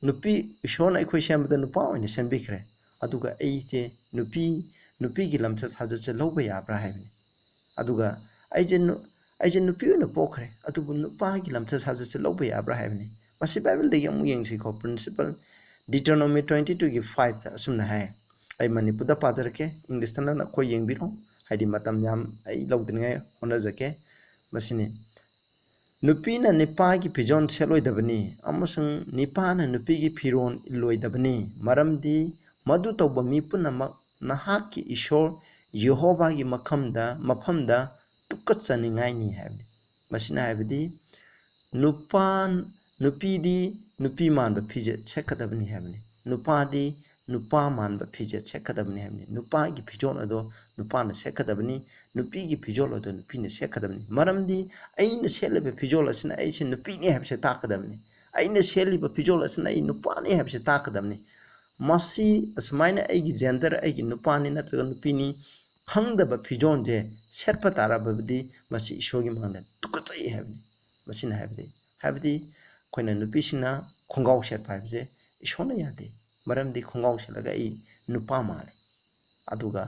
ꯅꯨꯄꯤ, ꯏꯁꯣꯔꯅ ꯑꯩꯈꯣꯏ ꯁꯦꯝꯕꯗ ꯅꯨꯄꯥ ꯑꯣꯏꯅ ꯁꯦꯝꯕꯤꯈ꯭ꯔꯦ, ꯑꯗꯨꯒ ꯑꯩꯁꯦ ꯅꯨꯄꯤ, ꯅꯨꯄꯤꯒꯤ ꯂꯝꯆꯠ ꯁꯥꯖꯠꯁꯦ ꯂꯧꯕ ꯌꯥꯕ꯭ꯔꯥ ꯍꯥꯏꯕꯅꯤ꯫ ꯑꯗꯨꯒ ꯑꯩꯁꯦ ꯅꯨ-, ꯑꯩꯁꯦ ꯅꯨꯄꯤ ꯑꯣꯏꯅ ꯄꯣꯛꯈ꯭ꯔꯦ, ꯑꯗꯨꯕꯨ ꯅꯨꯄꯥꯒꯤ ꯂꯝꯆꯠ ꯁꯥꯖꯠꯁꯦ ꯂꯧꯕ ꯌꯥꯕ꯭ꯔꯥ ꯍꯥꯏꯕꯅꯤ꯫ ꯃꯁꯤ ꯕꯥꯏꯕꯜꯗꯒꯤ ꯑꯃꯨꯛ ꯌꯦꯡꯁꯤꯀꯣ, principle, Deuteronomy twenty twoꯒꯤ fiveꯇ ꯑꯁꯨꯝꯅ ꯍꯥꯏ꯫ ꯑꯩ ꯃꯅꯤꯄꯨꯔꯗ ꯄꯥꯖꯔꯛꯀꯦ, Englishꯇꯅ ꯅꯈꯣꯏ ꯌꯦꯡꯕꯤꯔꯣ, ꯍꯥꯏꯗꯤ ꯃꯇꯝ ꯌꯥꯝ ꯑꯩ ꯂꯧꯗꯅꯤꯡꯉꯥꯏ ꯍꯣꯠꯅꯖꯒꯦ꯫ ꯃꯁꯤꯅꯤ, ꯅꯨꯄꯤꯅ ꯅꯤꯄꯥꯒꯤ ꯐꯤꯖꯣꯜ ꯁꯦꯠꯂꯣꯏꯗꯕꯅꯤ ꯑꯃꯁꯨꯡ ꯅꯤꯄꯥꯅ ꯅꯨꯄꯤꯒꯤ ꯐꯤꯔꯣꯜ ꯏꯜꯂꯣꯏꯗꯕꯅꯤ, ꯃꯔꯝꯗꯤ ꯃꯗꯨ ꯇꯧꯕ ꯃꯤ ꯄꯨꯝꯅꯃꯛ ꯅꯍꯥꯛꯀꯤ ꯏꯁꯣꯔ ꯌꯦꯍꯣꯚꯥꯒꯤ ꯃꯐꯝꯗ, ꯃꯐꯝꯗ ꯇꯨꯀꯠꯆꯅꯤꯡꯉꯥꯏꯅꯤ ꯍꯥꯏꯕꯅꯤ꯫ ꯃꯁꯤꯅ ꯍꯥꯏꯕꯗꯤ ꯅꯨꯄꯥ, ꯅꯨꯄꯤꯗꯤ ꯅꯨꯄꯤ ꯃꯥꯟꯕ ꯐꯤꯖꯦꯠ ꯁꯦꯠꯀꯗꯕꯅꯤ ꯍꯥꯏꯕꯅꯤ꯫ ꯅꯨꯄꯥꯗꯤ ꯅꯨꯄꯥ ꯃꯥꯟꯕ ꯐꯤꯖꯦꯠ ꯁꯦꯠꯀꯗꯕꯅꯤ ꯍꯥꯏꯕꯅꯤ꯫ ꯅꯨꯄꯥꯒꯤ ꯐꯤꯖꯣꯜ ꯑꯗꯣ ꯅꯨꯄꯥꯅ ꯁꯦꯠꯀꯗꯕꯅꯤ, ꯅꯨꯄꯤꯒꯤ ꯐꯤꯖꯣꯜ ꯑꯗꯣ ꯅꯨꯄꯤꯅ ꯁꯦꯠꯀꯗꯕꯅꯤ꯫ ꯃꯔꯝꯗꯤ ꯑꯩꯅ ꯁꯦꯠꯂꯤꯕ ꯐꯤꯖꯣꯜ ꯑꯁꯤꯅ ꯑꯩꯁꯦ ꯅꯨꯄꯤꯅꯤ ꯍꯥꯏꯕꯁꯦ ꯇꯥꯛꯀꯗꯕꯅꯤ꯫ ꯑꯩꯅ ꯁꯦꯠꯂꯤꯕ ꯐꯤꯖꯣꯜ ꯑꯁꯤꯅ ꯑꯩ ꯅꯨꯄꯥꯅꯤ ꯍꯥꯏꯕꯁꯦ ꯇꯥꯛꯀꯗꯕꯅꯤ꯫ ꯃꯁꯤ ꯑꯁꯨꯃꯥꯏꯅ ꯑꯩꯒꯤ gender, ꯑꯩꯒꯤ ꯅꯨꯄꯥꯅꯤ ꯅꯠꯇ꯭ꯔꯒ ꯅꯨꯄꯤꯅꯤ ꯈꯪꯗꯕ ꯐꯤꯖꯣꯜꯁꯦ ꯁꯦꯠꯄ ꯇꯥꯔꯕꯗꯤ ꯃꯁꯤ ꯏꯁꯣꯔꯒꯤ ꯃꯥꯡꯗ ꯇꯨꯀꯠꯆꯩ ꯍꯥꯏꯕꯅꯤ꯫ ꯃꯁꯤꯅ ꯍꯥꯏꯕꯗꯤ, ꯍꯥꯏꯕꯗꯤ ꯑꯩꯈꯣꯏꯅ ꯅꯨꯄꯤꯁꯤꯡꯅ ꯈꯣꯡꯒ꯭ꯔꯥꯎ ꯁꯦꯠꯄ ꯍꯥꯏꯕꯁꯦ ꯏꯁꯣꯔꯅ ꯌꯥꯗꯦ꯫ ꯃꯔꯝꯗꯤ ꯈꯣꯡꯒ꯭ꯔꯥꯎ ꯁꯦꯠꯂꯒ ꯑꯩ ꯅꯨꯄꯥ ꯃꯥꯜꯂꯦ꯫ ꯑꯗꯨꯒ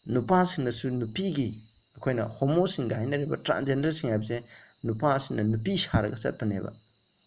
ꯅꯨꯄꯥꯁꯤꯡꯅꯁꯨ ꯅꯨꯄꯤꯒꯤ, ꯑꯩꯈꯣꯏꯅ ꯍꯣꯃꯣꯁꯤꯡꯒ ꯍꯥꯏꯅꯔꯤꯕ transgenderꯁꯤꯡ ꯍꯥꯏꯕꯁꯦ, ꯅꯨꯄꯥꯁꯤꯡꯅ ꯅꯨꯄꯤ ꯁꯥꯔꯒ ꯆꯠꯄꯅꯦꯕ꯫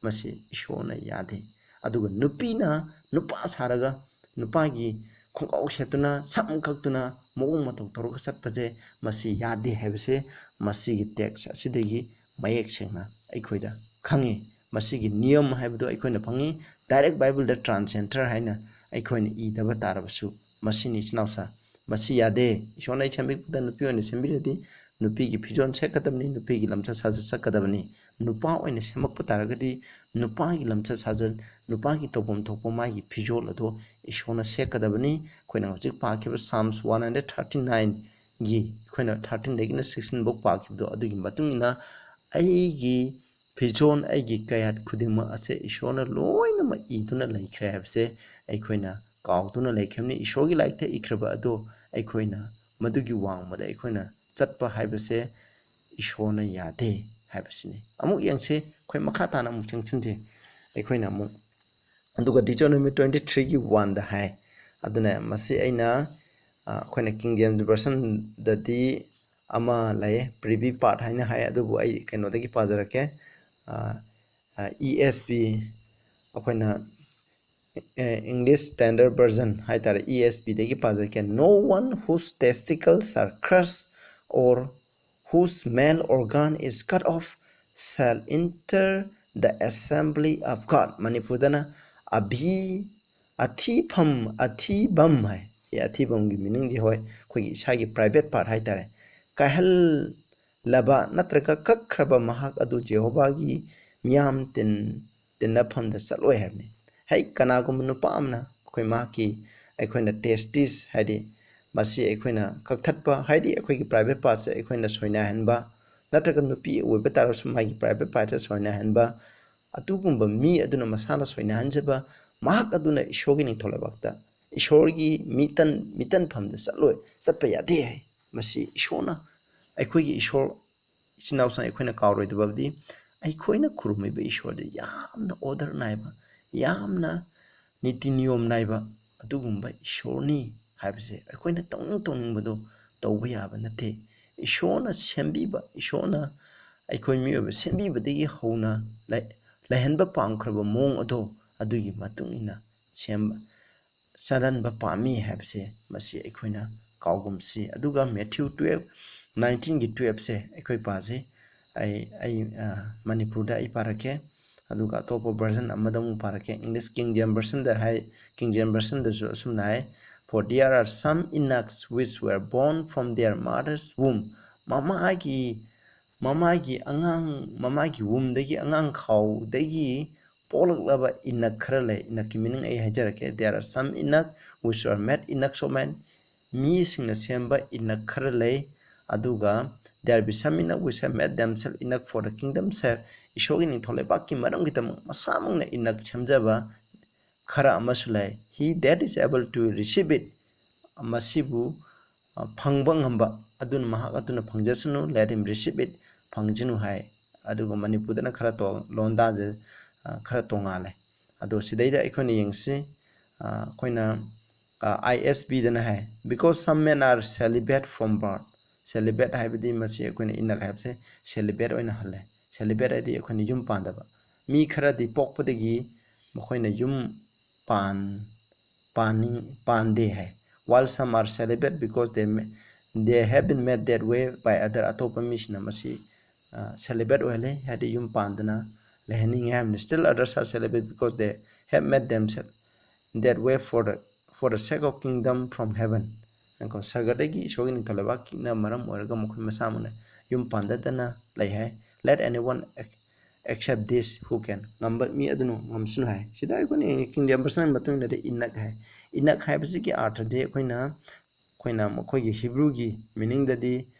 ꯃꯁꯤ ꯏꯁꯣꯔꯅ ꯌꯥꯗꯦ꯫ ꯑꯗꯨꯒ ꯅꯨꯄꯤꯅ ꯅꯨꯄꯥ ꯁꯥꯔꯒ ꯅꯨꯄꯥꯒꯤ ꯈꯣꯡꯒ꯭ꯔꯥꯎ ꯁꯦꯠꯇꯨꯅ, ꯁꯝ ꯀꯛꯇꯨꯅ, ꯃꯑꯣꯡ ꯃꯇꯧ ꯇꯧꯔꯒ ꯆꯠꯄꯁꯦ, ꯃꯁꯤ ꯌꯥꯗꯦ ꯍꯥꯏꯕꯁꯦ ꯃꯁꯤꯒꯤ text ꯑꯁꯤꯗꯒꯤ ꯃꯌꯦꯛ ꯁꯦꯡꯅ ꯑꯩꯈꯣꯏꯗ ꯈꯪꯉꯤ꯫ ꯃꯁꯤꯒꯤ ꯅꯤꯌꯝ ꯍꯥꯏꯕꯗꯨ ꯑꯩꯈꯣꯏꯅ ꯐꯪꯉꯤ꯫ Direct Bibleꯗ transgender ꯍꯥꯏꯅ ꯑꯩꯈꯣꯏꯅ ꯏꯗꯕ ꯇꯥꯔꯕꯁꯨ, ꯃꯁꯤꯅꯤ ꯏꯆꯤꯟ ꯏꯅꯥꯎꯁꯥ, ꯃꯁꯤ ꯌꯥꯗꯦ꯫ ꯏꯁꯣꯔꯅ ꯑꯩ ꯁꯦꯝꯕꯤꯕꯗ ꯅꯨꯄꯤ ꯑꯣꯏꯅ ꯁꯦꯝꯕꯤꯔꯗꯤ ꯅꯨꯄꯤꯒꯤ ꯐꯤꯖꯣꯜ ꯁꯦꯠꯀꯗꯕꯅꯤ, ꯅꯨꯄꯤꯒꯤ ꯂꯝꯆꯠ ꯁꯥꯖꯠ ꯆꯠꯀꯗꯕꯅꯤ꯫ ꯅꯨꯄꯥ ꯑꯣꯏꯅ ꯁꯦꯝꯃꯛꯄ ꯇꯥꯔꯒꯗꯤ ꯅꯨꯄꯥꯒꯤ ꯂꯝꯆꯠ ꯁꯥꯖꯠ, ꯅꯨꯄꯥꯒꯤ ꯇꯧꯐꯝ ꯊꯣꯛꯄ ꯃꯥꯒꯤ ꯐꯤꯖꯣꯜ ꯑꯗꯣ ꯏꯁꯣꯔꯅ ꯁꯦꯠꯀꯗꯕꯅꯤ꯫ ꯑꯩꯈꯣꯏꯅ ꯍꯧꯖꯤꯛ ꯄꯥꯈꯤꯕ Psalms one hundred thirty nineꯒꯤ, ꯑꯩꯈꯣꯏꯅ thirteenꯗꯒꯤꯅ sixteen ꯐꯥꯎ ꯄꯥꯈꯤꯕꯗꯣ, ꯑꯗꯨꯒꯤ ꯃꯇꯨꯡ ꯏꯟꯅ ꯑꯩꯒꯤ ꯐꯤꯖꯣꯜ, ꯑꯩꯒꯤ ꯀꯌꯥꯠ ꯈꯨꯗꯤꯡꯃꯛ ꯑꯁꯦ ꯏꯁꯣꯔꯅ ꯂꯣꯏꯅꯃꯛ ꯏꯗꯨꯅ ꯂꯩꯈ꯭ꯔꯦ ꯍꯥꯏꯕꯁꯦ ꯑꯩꯈꯣꯏꯅ ꯀꯥꯎꯗꯨꯅ ꯂꯩꯈ꯭ꯔꯕꯅꯤ꯫ ꯏꯁꯣꯔꯒꯤ ꯂꯥꯏꯔꯤꯛꯇ ꯏꯈ꯭ꯔꯕ ꯑꯗꯣ ꯑꯩꯈꯣꯏꯅ ꯃꯗꯨꯒꯤ ꯋꯥꯡꯃꯗ ꯑꯩꯈꯣꯏꯅ ꯆꯠꯄ ꯍꯥꯏꯕꯁꯦ ꯏꯁꯣꯔꯅ ꯌꯥꯗꯦ ꯍꯥꯏꯕꯁꯤꯅꯤ꯫ ꯑꯃꯨꯛ ꯌꯦꯡꯁꯤ, ꯑꯩꯈꯣꯏ ꯃꯈꯥ ꯇꯥꯅ ꯑꯃꯨꯛ ꯆꯪꯁꯤꯟꯁꯤ꯫ ꯑꯩꯈꯣꯏꯅ ꯑꯃꯨꯛ, ꯑꯗꯨꯒ Deuteronomy twenty threeꯒꯤ oneꯗ ꯍꯥꯏ꯫ ꯑꯗꯨꯅ ꯃꯁꯤ ꯑꯩꯅ, ꯑ, ꯑꯩꯈꯣꯏꯅ King James Versionꯗꯗꯤ ꯑꯃ ꯂꯩ, privy part ꯍꯥꯏꯅ ꯍꯥꯏ, ꯑꯗꯨꯕꯨ ꯑꯩ ꯀꯩꯅꯣꯗꯒꯤ ꯄꯥꯖꯔꯛꯀꯦ, ꯑ, ꯑ, E S V, ꯑꯩꯈꯣꯏꯅ ꯑꯦ, English Standard Version ꯍꯥꯏ ꯇꯥꯔꯦ, E S Vꯗꯒꯤ ꯄꯥꯖꯔꯛꯀꯦ꯫ No one whose testicles are crushed or whose male organ is cut off shall enter the assembly of God꯫ ꯃꯅꯤꯄꯨꯔꯗꯅ ꯑꯚꯤ ꯑꯊꯤꯐꯝ ꯑꯊꯤꯕꯝ ꯍꯥꯏ꯫ ꯑꯊꯤꯕꯝꯒꯤ ꯃꯤꯅꯤꯡꯗꯤ ꯍꯣꯏ ꯑꯩꯈꯣꯏꯒꯤ ꯏꯁꯥꯒꯤ private part ꯍꯥꯏꯇꯥꯔꯦ꯫ ꯀꯥꯏꯍꯜꯂꯕ ꯅꯠꯇ꯭ꯔꯒ ꯀꯛꯈ꯭ꯔꯕ ꯃꯍꯥꯛ ꯑꯗꯨ ꯖꯦꯍꯣꯚꯥꯒꯤ ꯃꯤꯌꯥꯝ ꯇꯤꯟ ꯇꯤꯟꯅꯐꯝꯗ ꯆꯠꯂꯣꯏ ꯍꯥꯏꯕꯅꯤ꯫ ꯍꯩ, ꯀꯅꯥꯒꯨꯝꯕ ꯅꯨꯄꯥ ꯑꯃꯅ ꯑꯩꯈꯣꯏ ꯃꯍꯥꯛꯀꯤ ꯑꯩꯈꯣꯏꯅ testis ꯍꯥꯏꯗꯤ ꯃꯁꯤ ꯑꯩꯈꯣꯏꯅ ꯀꯛꯊꯠꯄ ꯍꯥꯏꯗꯤ ꯑꯩꯈꯣꯏꯒꯤ private partꯁꯦ ꯑꯩꯈꯣꯏꯅ ꯁꯣꯏꯅꯥꯏꯍꯟꯕ ꯅꯠꯇ꯭ꯔꯒ ꯅꯨꯄꯤ ꯑꯣꯏꯕ ꯇꯥꯔꯁꯨ ꯃꯥꯒꯤ private partꯁꯦ ꯁꯣꯏꯅꯥꯏꯍꯟꯕ ꯑꯗꯨꯒꯨꯝꯕ ꯃꯤ ꯑꯗꯨꯅ ꯃꯁꯥꯅ ꯁꯣꯏꯅꯥꯏꯍꯟꯖꯕ ꯃꯍꯥꯛ ꯑꯗꯨꯅ ꯏꯁꯣꯔꯒꯤ ꯅꯤꯡꯊꯧ ꯂꯩꯕꯥꯛꯇ ꯏꯁꯣꯔꯒꯤ ꯃꯤꯇꯟ ꯃꯤꯇꯟꯐꯝꯗ ꯆꯠꯂꯣꯏ ꯆꯠꯄ ꯌꯥꯗꯦ ꯍꯥꯏ꯫ ꯃꯁꯤ ꯏꯁꯣꯔꯅ ꯑꯩꯈꯣꯏꯒꯤ ꯏꯁꯣꯔ ꯏꯆꯤꯟ ꯏꯅꯥꯎꯁꯤꯡ ꯑꯩꯈꯣꯏꯅ ꯀꯥꯎꯔꯣꯏꯗꯕꯗꯤ ꯑꯩꯈꯣꯏꯅ ꯈꯨꯔꯨꯝꯃꯤꯕ ꯏꯁꯣꯔꯗꯤ ꯌꯥꯝꯅ order ꯅꯥꯏꯕ ꯌꯥꯝꯅ ꯅꯤꯇꯤ ꯅꯤꯌꯣꯝ ꯅꯥꯏꯕ ꯑꯗꯨꯒꯨꯝꯕ ꯏꯁꯣꯔꯅꯤ ꯍꯥꯏꯕꯁꯦ ꯑꯩꯈꯣꯏꯅ ꯇꯧꯅꯤꯡ ꯇꯧꯅꯤꯡꯕꯗꯣ ꯇꯧꯕ ꯌꯥꯕ ꯅꯠꯇꯦ꯫ ꯏꯁꯣꯔꯅ ꯁꯦꯝꯕꯤꯕ ꯏꯁꯣꯔꯅ ꯑꯩꯈꯣꯏ ꯃꯤꯑꯣꯏꯕ ꯁꯦꯝꯕꯤꯕꯗꯒꯤ ꯍꯧꯅ ꯂꯩꯍꯟꯕ ꯄꯥꯝꯈ꯭ꯔꯕ ꯃꯑꯣꯡ ꯑꯗꯣ ꯑꯗꯨꯒꯤ ꯃꯇꯨꯡ ꯏꯟꯅ ꯁꯦꯝꯕ ꯆꯠꯍꯟꯕ ꯄꯥꯝꯃꯤ ꯍꯥꯏꯕꯁꯦ ꯃꯁꯤ ꯑꯩꯈꯣꯏꯅ ꯀꯥꯎꯒꯨꯝꯁꯤ꯫ ꯑꯗꯨꯒ Matthew twelve nineteenꯒꯤ twelveꯁꯦ ꯑꯩꯈꯣꯏ ꯄꯥꯁꯤ꯫ ꯑꯩ ꯑꯩ ꯃꯅꯤꯄꯨꯔꯗ ꯑꯩ ꯄꯥꯔꯛꯀꯦ꯫ ꯑꯗꯨꯒ ꯑꯇꯣꯞꯄ version ꯑꯃꯗ ꯑꯃꯨꯛ ꯄꯥꯔꯛꯀꯦ꯫ English King James Versionꯗ ꯍꯥꯏ꯫ King James Versionꯗꯁꯨ ꯑꯁꯨꯝꯅ ꯍꯥꯏ, "For there are some eunuchs which were born from their mother's womb." ꯃꯃꯥꯒꯤ ꯃꯃꯥꯒꯤ ꯑꯉꯥꯡ ꯃꯃꯥꯒꯤ womb ꯗꯒꯤ ꯑꯉꯥꯡ ꯈꯥꯎꯗꯒꯤ ꯄꯣꯛꯂꯛꯂꯕ eunuch ꯈꯔ ꯂꯩ꯫ Eunuchꯀꯤ meaning ꯑꯩ ꯍꯥꯏꯖꯔꯛꯀꯦ꯫ "There are some eunuch which were made eunuchs of men." ꯃꯤꯁꯤꯡꯅ ꯁꯦꯝꯕ eunuch ꯈꯔ ꯂꯩ꯫ ꯑꯗꯨꯒ "There be some eunuch which have made themselves eunuch for the kingdom's sake." ꯏꯁꯣꯔꯒꯤ ꯅꯤꯡꯊꯧ ꯂꯩꯕꯥꯛꯀꯤ ꯃꯔꯝꯒꯤꯗꯃꯛ ꯃꯁꯥꯃꯛꯅ eunuch ꯁꯦꯝꯖꯕ ꯈꯔ ꯑꯃꯁꯨ ꯂꯩ꯫ "He that is able to receive it." ꯃꯁꯤꯕꯨ ꯐꯪꯕ ꯉꯝꯕ ꯑꯗꯨꯅ ꯃꯍꯥꯛ ꯑꯗꯨꯅ ꯐꯪꯖꯁꯅꯨ, "Let him receive it." ꯐꯪꯖꯅꯨ ꯍꯥꯏ꯫ ꯑꯗꯨꯒ ꯃꯅꯤꯄꯨꯔꯗꯅ ꯈꯔ ꯂꯣꯟꯗꯥꯁꯦ ꯈꯔ ꯇꯣꯉꯥꯜꯂꯦ꯫ ꯑꯗꯣ ꯁꯤꯗꯩꯗ ꯑꯩꯈꯣꯏꯅ ꯌꯦꯡꯁꯤ꯫ ꯑꯩꯈꯣꯏꯅ ISVꯗꯅ ꯍꯥꯏ, "Because some men are celibate from birth." Celibate ꯍꯥꯏꯕꯗꯤ ꯃꯁꯤ ꯑꯩꯈꯣꯏꯅ eunuch ꯍꯥꯏꯕꯁꯦ celibate ꯑꯣꯏꯅ ꯍꯜꯂꯦ꯫ Celibate ꯍꯥꯏꯗꯤ ꯑꯩꯈꯣꯏꯅ ꯌꯨꯝ ꯄꯥꯟꯗꯕ꯫ ꯃꯤ ꯈꯔꯗꯤ ꯄꯣꯛꯄꯗꯒꯤ ꯃꯈꯣꯏꯅ ꯌꯨꯝ ꯄꯥꯟ ꯄꯥꯟꯅꯤꯡ ꯄꯥꯟꯗꯦ ꯍꯥꯏ꯫ "While some are celibate because they may, they have been made that way by other." ꯑꯇꯣꯞꯄ ꯃꯤꯁꯤꯡꯅ ꯃꯁꯤ celibate ꯑꯣꯏꯍꯜꯂꯦ, ꯍꯥꯏꯗꯤ ꯌꯨꯝ ꯄꯥꯟꯗꯅ ꯂꯩꯍꯟꯅꯤꯡꯉꯦ ꯍꯥꯏꯕꯅꯤ꯫ Still others are celibate because they have made themselves that way for the for the sake of kingdom from heaven꯫ ꯀꯣ, ꯁꯔꯒꯗꯒꯤ ꯏꯁꯣꯔꯒꯤ ꯅꯤꯡꯊꯧ ꯂꯩꯕꯥꯛꯀꯤꯅ ꯃꯔꯝ ꯑꯣꯏꯔꯒ ꯃꯈꯣꯏ ꯃꯁꯥꯃꯛꯅ ꯌꯨꯝ ꯄꯥꯟꯗꯗꯅ ꯂꯩ ꯍꯥꯏ꯫ Let anyone accept this who can꯫ ꯉꯝꯕ ꯃꯤ ꯑꯗꯨꯅ ꯉꯝꯁꯅꯨ ꯍꯥꯏ꯫ ꯁꯤꯗ ꯑꯩꯈꯣꯏꯅ ꯀꯤꯡ ꯖꯦꯝꯁꯟꯒꯤ ꯃꯇꯨꯡ ꯏꯟꯅꯗꯤ ꯏꯅꯛ ꯍꯥꯏ꯫ ꯏꯅꯛ ꯍꯥꯏꯕꯁꯤꯒꯤ ꯑꯥꯔꯊꯗꯤ ꯑꯩꯈꯣꯏꯅ ꯑꯩꯈꯣꯏꯅ ꯃꯈꯣꯏꯒꯤ ꯍꯤꯕ꯭ꯔꯨꯒꯤ ꯃꯤꯅꯤꯡꯗꯗꯤ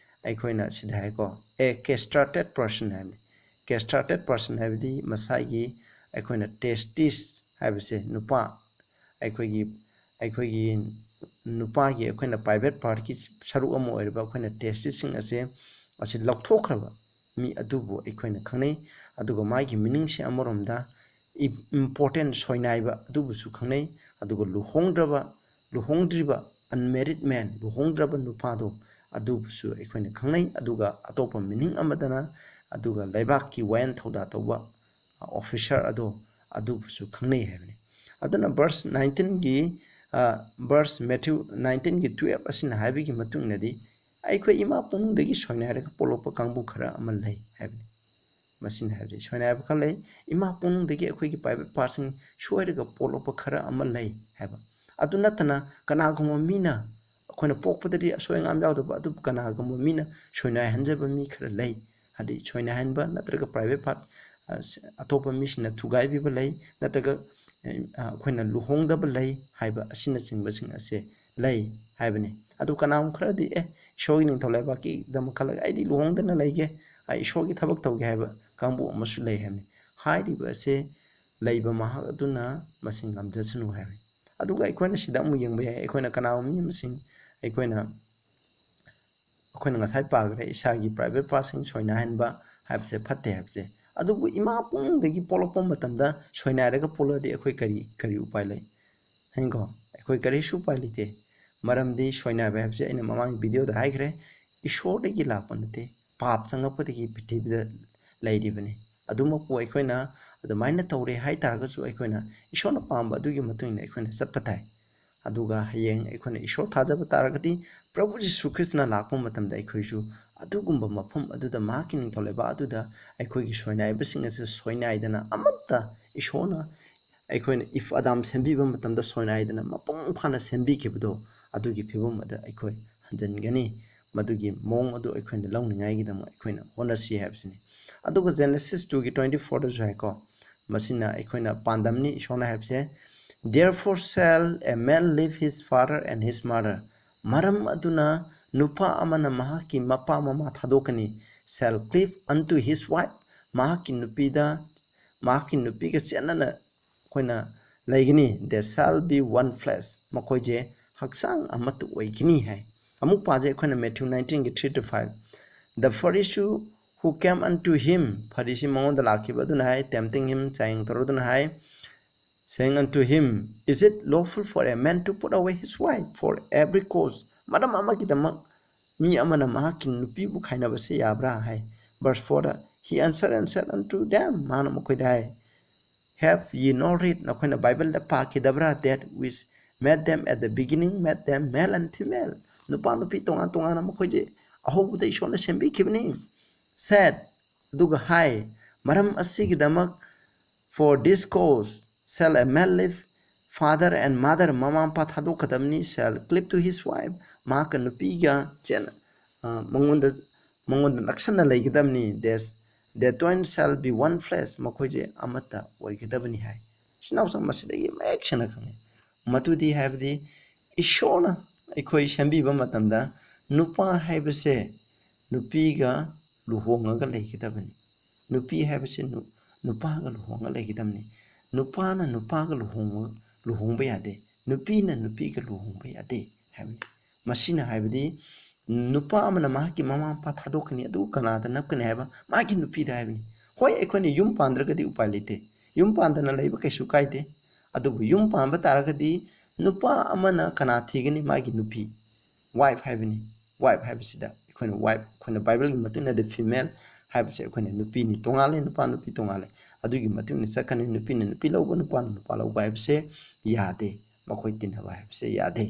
ꯑꯩꯈꯣꯏꯅ ꯁꯤꯗ ꯍꯥꯏꯀꯣ, a castrated person ꯍꯥꯏꯕꯅꯤ꯫ Castrated person ꯍꯥꯏꯕꯗꯤ ꯃꯁꯥꯒꯤ ꯑꯩꯈꯣꯏꯅ testis ꯍꯥꯏꯕꯁꯦ, ꯅꯨꯄꯥ ꯑꯩꯈꯣꯏꯒꯤ ꯑꯩꯈꯣꯏꯒꯤ ꯅꯨꯄꯥꯒꯤ ꯑꯩꯈꯣꯏꯅ private partꯀꯤ ꯁꯔꯨꯛ ꯑꯃ ꯑꯣꯏꯔꯤꯕ ꯑꯩꯈꯣꯏꯅ testisꯁꯤꯡ ꯑꯁꯦ ꯑꯁꯤ ꯂꯧꯊꯣꯛꯈ꯭ꯔꯕ ꯃꯤ ꯑꯗꯨꯕꯨ ꯑꯩꯈꯣꯏꯅ ꯈꯪꯅꯩ꯫ ꯑꯗꯨꯒ ꯃꯥꯒꯤ meaningꯁꯦ ꯑꯃꯔꯣꯝꯗ important, ꯁꯣꯏꯅꯥꯏꯕ ꯑꯗꯨꯕꯨꯁꯨ ꯈꯪꯅꯩ꯫ ꯑꯗꯨꯒ ꯂꯨꯍꯣꯡꯗ꯭ꯔꯕ ꯂꯨꯍꯣꯡꯗ꯭ꯔꯤꯕ unmarried man, ꯂꯨꯍꯣꯡꯗ꯭ꯔꯕ ꯅꯨꯄꯥꯗꯣ ꯑꯗꯨꯕꯨꯁꯨ ꯑꯩꯈꯣꯏꯅ ꯈꯪꯅꯩ꯫ ꯑꯗꯨꯒ ꯑꯇꯣꯞꯄ meaning ꯑꯃꯗꯅ ꯑꯗꯨꯒ ꯂꯩꯕꯥꯛꯀꯤ ꯋꯥꯌꯦꯜ ꯊꯧꯗꯥ ꯇꯧꯕ officer ꯑꯗꯣ ꯑꯗꯨꯕꯨꯁꯨ ꯈꯪꯅꯩ ꯍꯥꯏꯕꯅꯤ꯫ ꯑꯗꯨꯅ verse nineteenꯒꯤ verse Matthew nineteenꯒꯤ twelve ꯑꯁꯤꯅ ꯍꯥꯏꯕꯒꯤ ꯃꯇꯨꯡ ꯏꯟꯅꯗꯤ ꯑꯩꯈꯣꯏ ꯏꯃꯥ ꯄꯨꯡꯗꯒꯤ ꯁꯣꯏꯅꯥꯏꯔꯒ ꯄꯣꯛꯂꯛꯄ ꯀꯥꯡꯕꯨ ꯈꯔ ꯑꯃ ꯂꯩ ꯍꯥꯏꯕꯅꯤ꯫ ꯃꯁꯤꯅ ꯍꯥꯏꯕꯗꯤ ꯁꯣꯏꯅꯥꯏꯕ ꯈꯔ ꯂꯩ, ꯏꯃꯥ ꯄꯨꯡꯗꯒꯤ ꯑꯩꯈꯣꯏꯒꯤ private partꯁꯤꯡ ꯁꯣꯏꯔꯒ ꯄꯣꯛꯂꯛꯄ ꯈꯔ ꯑꯃ ꯂꯩ ꯍꯥꯏꯕ꯫ ꯑꯗꯨ ꯅꯠꯇꯅ ꯀꯅꯥꯒꯨꯝꯕ ꯃꯤꯅ ꯑꯩꯈꯣꯏꯅ ꯄꯣꯛꯄꯗꯗꯤ ꯑꯁꯣꯏ ꯑꯉꯥꯝ ꯌꯥꯎꯗꯕ, ꯑꯗꯨꯕꯨ ꯀꯅꯥꯒꯨꯝꯕ ꯃꯤꯅ ꯁꯣꯏꯅꯥꯏꯍꯟꯖꯕ ꯃꯤ ꯈꯔ ꯂꯩ꯫ ꯍꯥꯏꯗꯤ ꯁꯣꯏꯅꯥꯏꯍꯟꯕ ꯅꯠꯇ꯭ꯔꯒ private part ꯑꯇꯣꯞꯄ ꯃꯤꯁꯤꯡꯅ ꯊꯨꯒꯥꯏꯕꯤꯕ ꯂꯩ, ꯅꯠꯇ꯭ꯔꯒ ꯑꯩꯈꯣꯏꯅ ꯂꯨꯍꯣꯡꯗꯕ ꯂꯩ ꯍꯥꯏꯕ ꯑꯁꯤꯅꯆꯤꯡꯕꯁꯤꯡ ꯑꯁꯦ ꯂꯩ ꯍꯥꯏꯕꯅꯤ꯫ ꯑꯗꯨ ꯀꯅꯥꯒꯨꯝꯕ ꯈꯔꯗꯤ, "ꯑꯦ, ꯏꯁꯣꯔꯒꯤ ꯅꯤꯡꯊꯧ ꯂꯩꯕꯥꯛꯀꯤꯗꯃꯛ ꯈꯜꯂꯒ ꯑꯩꯗꯤ ꯂꯨꯍꯣꯡꯗꯅ ꯂꯩꯒꯦ, ꯑꯩ ꯏꯁꯣꯔꯒꯤ ꯊꯕꯛ ꯇꯧꯒꯦ" ꯍꯥꯏꯕ ꯀꯥꯡꯕꯨ ꯑꯃꯁꯨ ꯂꯩ ꯍꯥꯏꯕꯅꯤ꯫ ꯍꯥꯏꯔꯤꯕ ꯑꯁꯦ ꯂꯩꯕ ꯃꯍꯥꯛ ꯑꯗꯨꯅ ꯃꯁꯤ ꯉꯝꯖꯁꯅꯨ ꯍꯥꯏꯕꯅꯤ꯫ ꯑꯗꯨꯒ ꯑꯩꯈꯣꯏꯅ ꯁꯤꯗ ꯑꯃꯨꯛ ꯌꯦꯡꯕ ꯌꯥꯏ, ꯑꯩꯈꯣꯏꯅ ꯀꯅꯥꯒꯨꯝꯕ ꯃꯤ ꯑꯃꯁꯤꯡ ꯑꯩꯈꯣꯏꯅ ꯑꯩꯈꯣꯏꯅ ꯉꯁꯥꯏ ꯄꯥꯈ꯭ꯔꯦ, ꯏꯁꯥꯒꯤ private partꯁꯤꯡ ꯁꯣꯏꯅꯥꯏꯍꯟꯕ ꯍꯥꯏꯕꯁꯦ ꯐꯠꯇꯦ ꯍꯥꯏꯕꯁꯦ꯫ ꯑꯗꯨꯕꯨ ꯏꯃꯥ ꯄꯨꯡꯗꯒꯤ ꯄꯣꯛꯂꯛꯄ ꯃꯇꯝꯗ ꯁꯣꯏꯅꯥꯏꯔꯒ ꯄꯣꯛꯂꯛꯑꯗꯤ ꯑꯩꯈꯣꯏ ꯀꯔꯤ, ꯀꯔꯤ ꯎꯄꯥꯏ ꯂꯩ? ꯍꯥꯏꯅꯀꯣ, ꯑꯩꯈꯣꯏ ꯀꯔꯤꯁꯨ ꯎꯄꯥꯏ ꯂꯩꯇꯦ꯫ ꯃꯔꯝꯗꯤ ꯁꯣꯏꯅꯥꯏꯕ ꯍꯥꯏꯕꯁꯦ ꯑꯩꯅ ꯃꯃꯥꯡꯒꯤ videoꯗ ꯍꯥꯏꯈ꯭ꯔꯦ, ꯏꯁꯣꯔꯗꯒꯤ ꯂꯥꯛꯄ ꯅꯠꯇꯦ, ꯄꯥꯞ ꯆꯪꯉꯛꯄꯗꯒꯤ ꯄ꯭ꯔꯤꯊꯤꯕꯤꯗ ꯂꯩꯔꯤꯕꯅꯤ꯫ ꯑꯗꯨꯃꯛꯄꯨ ꯑꯩꯈꯣꯏꯅ ꯑꯗꯨꯃꯥꯏꯅ ꯇꯧꯔꯦ ꯍꯥꯏ ꯇꯥꯔꯒꯁꯨ ꯑꯩꯈꯣꯏꯅ ꯏꯁꯣꯔꯅ ꯄꯥꯝꯕ ꯑꯗꯨꯒꯤ ꯃꯇꯨꯡ ꯏꯟꯅ ꯑꯩꯈꯣꯏꯅ ꯆꯠꯄ ꯇꯥꯏ꯫ ꯑꯗꯨꯒ ꯍꯌꯦꯡ ꯑꯩꯈꯣꯏꯅ ꯏꯁꯣꯔ ꯊꯥꯖꯕ ꯇꯥꯔꯒꯗꯤ, ꯄ꯭ꯔꯚꯨ ꯖꯤꯁꯨ ꯈ꯭ꯔꯤꯁꯇꯅ ꯂꯥꯛꯄ ꯃꯇꯝꯗ ꯑꯩꯈꯣꯏꯁꯨ ꯑꯗꯨꯒꯨꯝꯕ ꯃꯐꯝ ꯑꯗꯨꯗ, ꯃꯍꯥꯛꯀꯤ ꯅꯤꯡꯊꯧ ꯂꯩꯕꯥꯛ ꯑꯗꯨꯗ ꯑꯩꯈꯣꯏꯒꯤ ꯁꯣꯏꯅꯥꯏꯕꯁꯤꯡ ꯑꯁꯤ ꯁꯣꯏꯅꯥꯏꯗꯅ, ꯑꯃꯠꯇ ꯏꯁꯣꯔꯅ ꯑꯩꯈꯣꯏꯅ ꯏꯐ ꯑꯗꯥꯝ ꯁꯦꯝꯕꯤꯕ ꯃꯇꯝꯗ ꯁꯣꯏꯅꯥꯏꯗꯅ ꯃꯄꯨꯡ ꯐꯥꯅ ꯁꯦꯝꯕꯤꯈꯤꯕꯗꯣ, ꯑꯗꯨꯒꯤ ꯐꯤꯕꯝ ꯑꯗ ꯑꯩꯈꯣꯏ ꯍꯟꯖꯤꯟꯒꯅꯤ꯫ ꯃꯗꯨꯒꯤ ꯃꯑꯣꯡ ꯑꯗꯨ ꯑꯩꯈꯣꯏꯅ ꯂꯧꯅꯤꯡꯉꯥꯏꯒꯤꯗꯃꯛ ꯑꯩꯈꯣꯏꯅ ꯍꯣꯠꯅꯁꯤ ꯍꯥꯏꯕꯁꯤꯅꯤ꯫ ꯑꯗꯨꯒ Genesis two ꯒꯤ twenty four ꯗꯁꯨ ꯍꯥꯏꯀꯣ, ꯃꯁꯤꯅ ꯑꯩꯈꯣꯏꯅ ꯄꯥꯟꯗꯝꯅꯤ ꯏꯁꯣꯔꯅ ꯍꯥꯏꯕꯁꯦ, "Therefore shall a man leave his father and his mother." ꯃꯔꯝ ꯑꯗꯨꯅ ꯅꯨꯄꯥ ꯑꯃꯅ ꯃꯍꯥꯛꯀꯤ ꯃꯄꯥ ꯃꯃꯥ ꯊꯥꯗꯣꯛꯀꯅꯤ, "shall cleave unto his wife," ꯃꯍꯥꯛꯀꯤ ꯅꯨꯄꯤꯗ, ꯃꯍꯥꯛꯀꯤ ꯅꯨꯄꯤꯒ ꯆꯦꯠꯅꯅ ꯑꯩꯈꯣꯏꯅ ꯂꯩꯒꯅꯤ, "They shall be one flesh," ꯃꯈꯣꯏꯁꯦ ꯍꯛꯆꯥꯡ ꯑꯃꯠꯇ ꯑꯣꯏꯒꯅꯤ ꯍꯥꯏ꯫ ꯑꯃꯨꯛ ꯄꯥꯖꯩ ꯑꯩꯈꯣꯏꯅ Matthew nineteen ꯒꯤ three to five, "The Pharisee who came unto him," ꯐꯔꯤꯁꯤ ꯃꯉꯣꯟꯗ ꯂꯥꯛꯈꯤꯕ ꯑꯗꯨꯅ ꯍꯥꯏ, tempting him, ꯆꯥꯌꯦꯡ ꯇꯧꯔꯗꯨꯅ high, saying unto him, "Is it lawful for a man to put away his wife for every cause?" ꯃꯔꯝ ꯑꯃꯒꯤꯗꯃꯛ ꯃꯤ ꯑꯃꯅ ꯃꯍꯥꯛꯀꯤ ꯅꯨꯄꯤꯕꯨ ꯈꯥꯏꯅꯕꯁꯦ ꯌꯥꯕ꯭ꯔꯥ ꯍꯥꯏ꯫ Verse four the, "He answered and said unto them," ꯃꯥꯅ ꯃꯈꯣꯏꯗ ꯍꯥꯏ, "Have ye not read?" ꯅꯈꯣꯏꯅ ꯕꯥꯏꯕꯜꯗ ꯄꯥꯈꯤꯗꯕ꯭ꯔꯥ? "That which made them at the beginning, made them male and female." ꯅꯨꯄꯥ ꯅꯨꯄꯤ ꯇꯣꯉꯥꯟ ꯇꯣꯉꯥꯟꯅ ꯃꯈꯣꯏꯁꯦ ꯑꯍꯧꯕꯗ ꯏꯁꯣꯔꯅ ꯁꯦꯝꯕꯤꯈꯤꯕꯅꯤ꯫ Said, ꯑꯗꯨꯒ ꯍꯥꯏ, ꯃꯔꯝ ꯑꯁꯤꯒꯤꯗꯃꯛ, "For this cause shall a man leave father and mother," ꯃꯃꯥ ꯃꯄꯥ ꯊꯥꯗꯣꯛꯀꯗꯕꯅꯤ, "shall cleave to his wife," ꯃꯍꯥꯛꯀ ꯅꯨꯄꯤꯒ ꯆꯦꯟ-, ꯑ, ꯃꯉꯣꯟꯗ, ꯃꯉꯣꯟꯗ ꯅꯛꯁꯟꯅ ꯂꯩꯒꯗꯕꯅꯤ, "They, they twain shall be one flesh," ꯃꯈꯣꯏꯁꯦ ꯑꯃꯠꯇ ꯑꯣꯏꯒꯗꯕꯅꯤ ꯍꯥꯏ꯫ ꯏꯆꯤꯟ ꯏꯅꯥꯎꯁꯤꯡ, ꯃꯁꯤꯗꯒꯤ ꯃꯌꯦꯛ ꯁꯦꯡꯅ ꯈꯪꯉꯤ꯫ ꯃꯗꯨꯗꯤ ꯍꯥꯏꯕꯗꯤ ꯏꯁꯣꯔꯅ ꯑꯩꯈꯣꯏ ꯁꯦꯝꯕꯤꯕ ꯃꯇꯝꯗ ꯅꯨꯄꯥ ꯍꯥꯏꯕꯁꯦ ꯅꯨꯄꯤꯒ ꯂꯨꯍꯣꯡꯉꯒ ꯂꯩꯒꯗꯕꯅꯤ꯫ ꯅꯨꯄꯤ ꯍꯥꯏꯕꯁꯤ ꯅꯨ-, ꯅꯨꯄꯥꯒ ꯂꯨꯍꯣꯡꯉ ꯂꯩꯒꯗꯕꯅꯤ꯫ ꯅꯨꯄꯥꯅ ꯅꯨꯄꯥꯒ ꯂꯨꯍꯣꯡꯕ, ꯂꯨꯍꯣꯡꯕ ꯌꯥꯗꯦ꯫ ꯅꯨꯄꯤꯅ ꯅꯨꯄꯤꯒ ꯂꯨꯍꯣꯡꯕ ꯌꯥꯗꯦ ꯍꯥꯏꯕꯅꯤ꯫ ꯃꯁꯤꯅ ꯍꯥꯏꯕꯗꯤ ꯅꯨꯄꯥ ꯑꯃꯅ ꯃꯍꯥꯛꯀꯤ ꯃꯃꯥ ꯃꯄꯥ ꯊꯥꯗꯣꯛꯀꯅꯤ, ꯑꯗꯨ ꯀꯅꯥꯗ ꯅꯞꯀꯅꯤ ꯍꯥꯏꯕ? ꯃꯥꯒꯤ ꯅꯨꯄꯤꯗ ꯍꯥꯏꯕꯅꯤ꯫ ꯍꯣꯏ, ꯑꯩꯈꯣꯏꯅ ꯌꯨꯝ ꯄꯥꯟꯗ꯭ꯔꯒꯗꯤ ꯎꯄꯥꯏ ꯂꯩꯇꯦ꯫ ꯌꯨꯝ ꯄꯥꯟꯗꯅ ꯂꯩꯕ ꯀꯩꯁꯨ ꯀꯥꯏꯗꯦ꯫ ꯑꯗꯨꯕꯨ ꯌꯨꯝ ꯄꯥꯟꯕ ꯇꯥꯔꯒꯗꯤ ꯅꯨꯄꯥ ꯑꯃꯅ ꯀꯅꯥ ꯊꯤꯒꯅꯤ? ꯃꯥꯒꯤ ꯅꯨꯄꯤ꯫ Wife ꯍꯥꯏꯕꯅꯤ꯫ Wife ꯍꯥꯏꯕꯁꯤꯗ ꯑꯩꯈꯣꯏꯅ wife, ꯑꯩꯈꯣꯏꯅ ꯕꯥꯏꯕꯜꯒꯤ ꯃꯇꯨꯡ ꯏꯟꯅ the female ꯍꯥꯏꯕꯁꯦ ꯑꯩꯈꯣꯏꯅ ꯅꯨꯄꯤꯅꯤ ꯇꯣꯉꯥꯜꯂꯦ, ꯅꯨꯄꯥ ꯅꯨꯄꯤ ꯇꯣꯉꯥꯜꯂꯦ꯫ ꯑꯗꯨꯒꯤ ꯃꯇꯨꯡ ꯏꯟꯅ ꯆꯠꯀꯅꯤ꯫ ꯅꯨꯄꯤꯅ ꯅꯨꯄꯤ ꯂꯧꯕ, ꯅꯨꯄꯥꯅ ꯅꯨꯄꯥ ꯂꯧꯕ ꯍꯥꯏꯕꯁꯦ ꯌꯥꯗꯦ꯫ ꯃꯈꯣꯏ ꯇꯤꯟꯅꯕ ꯍꯥꯏꯕꯁꯦ ꯌꯥꯗꯦ꯫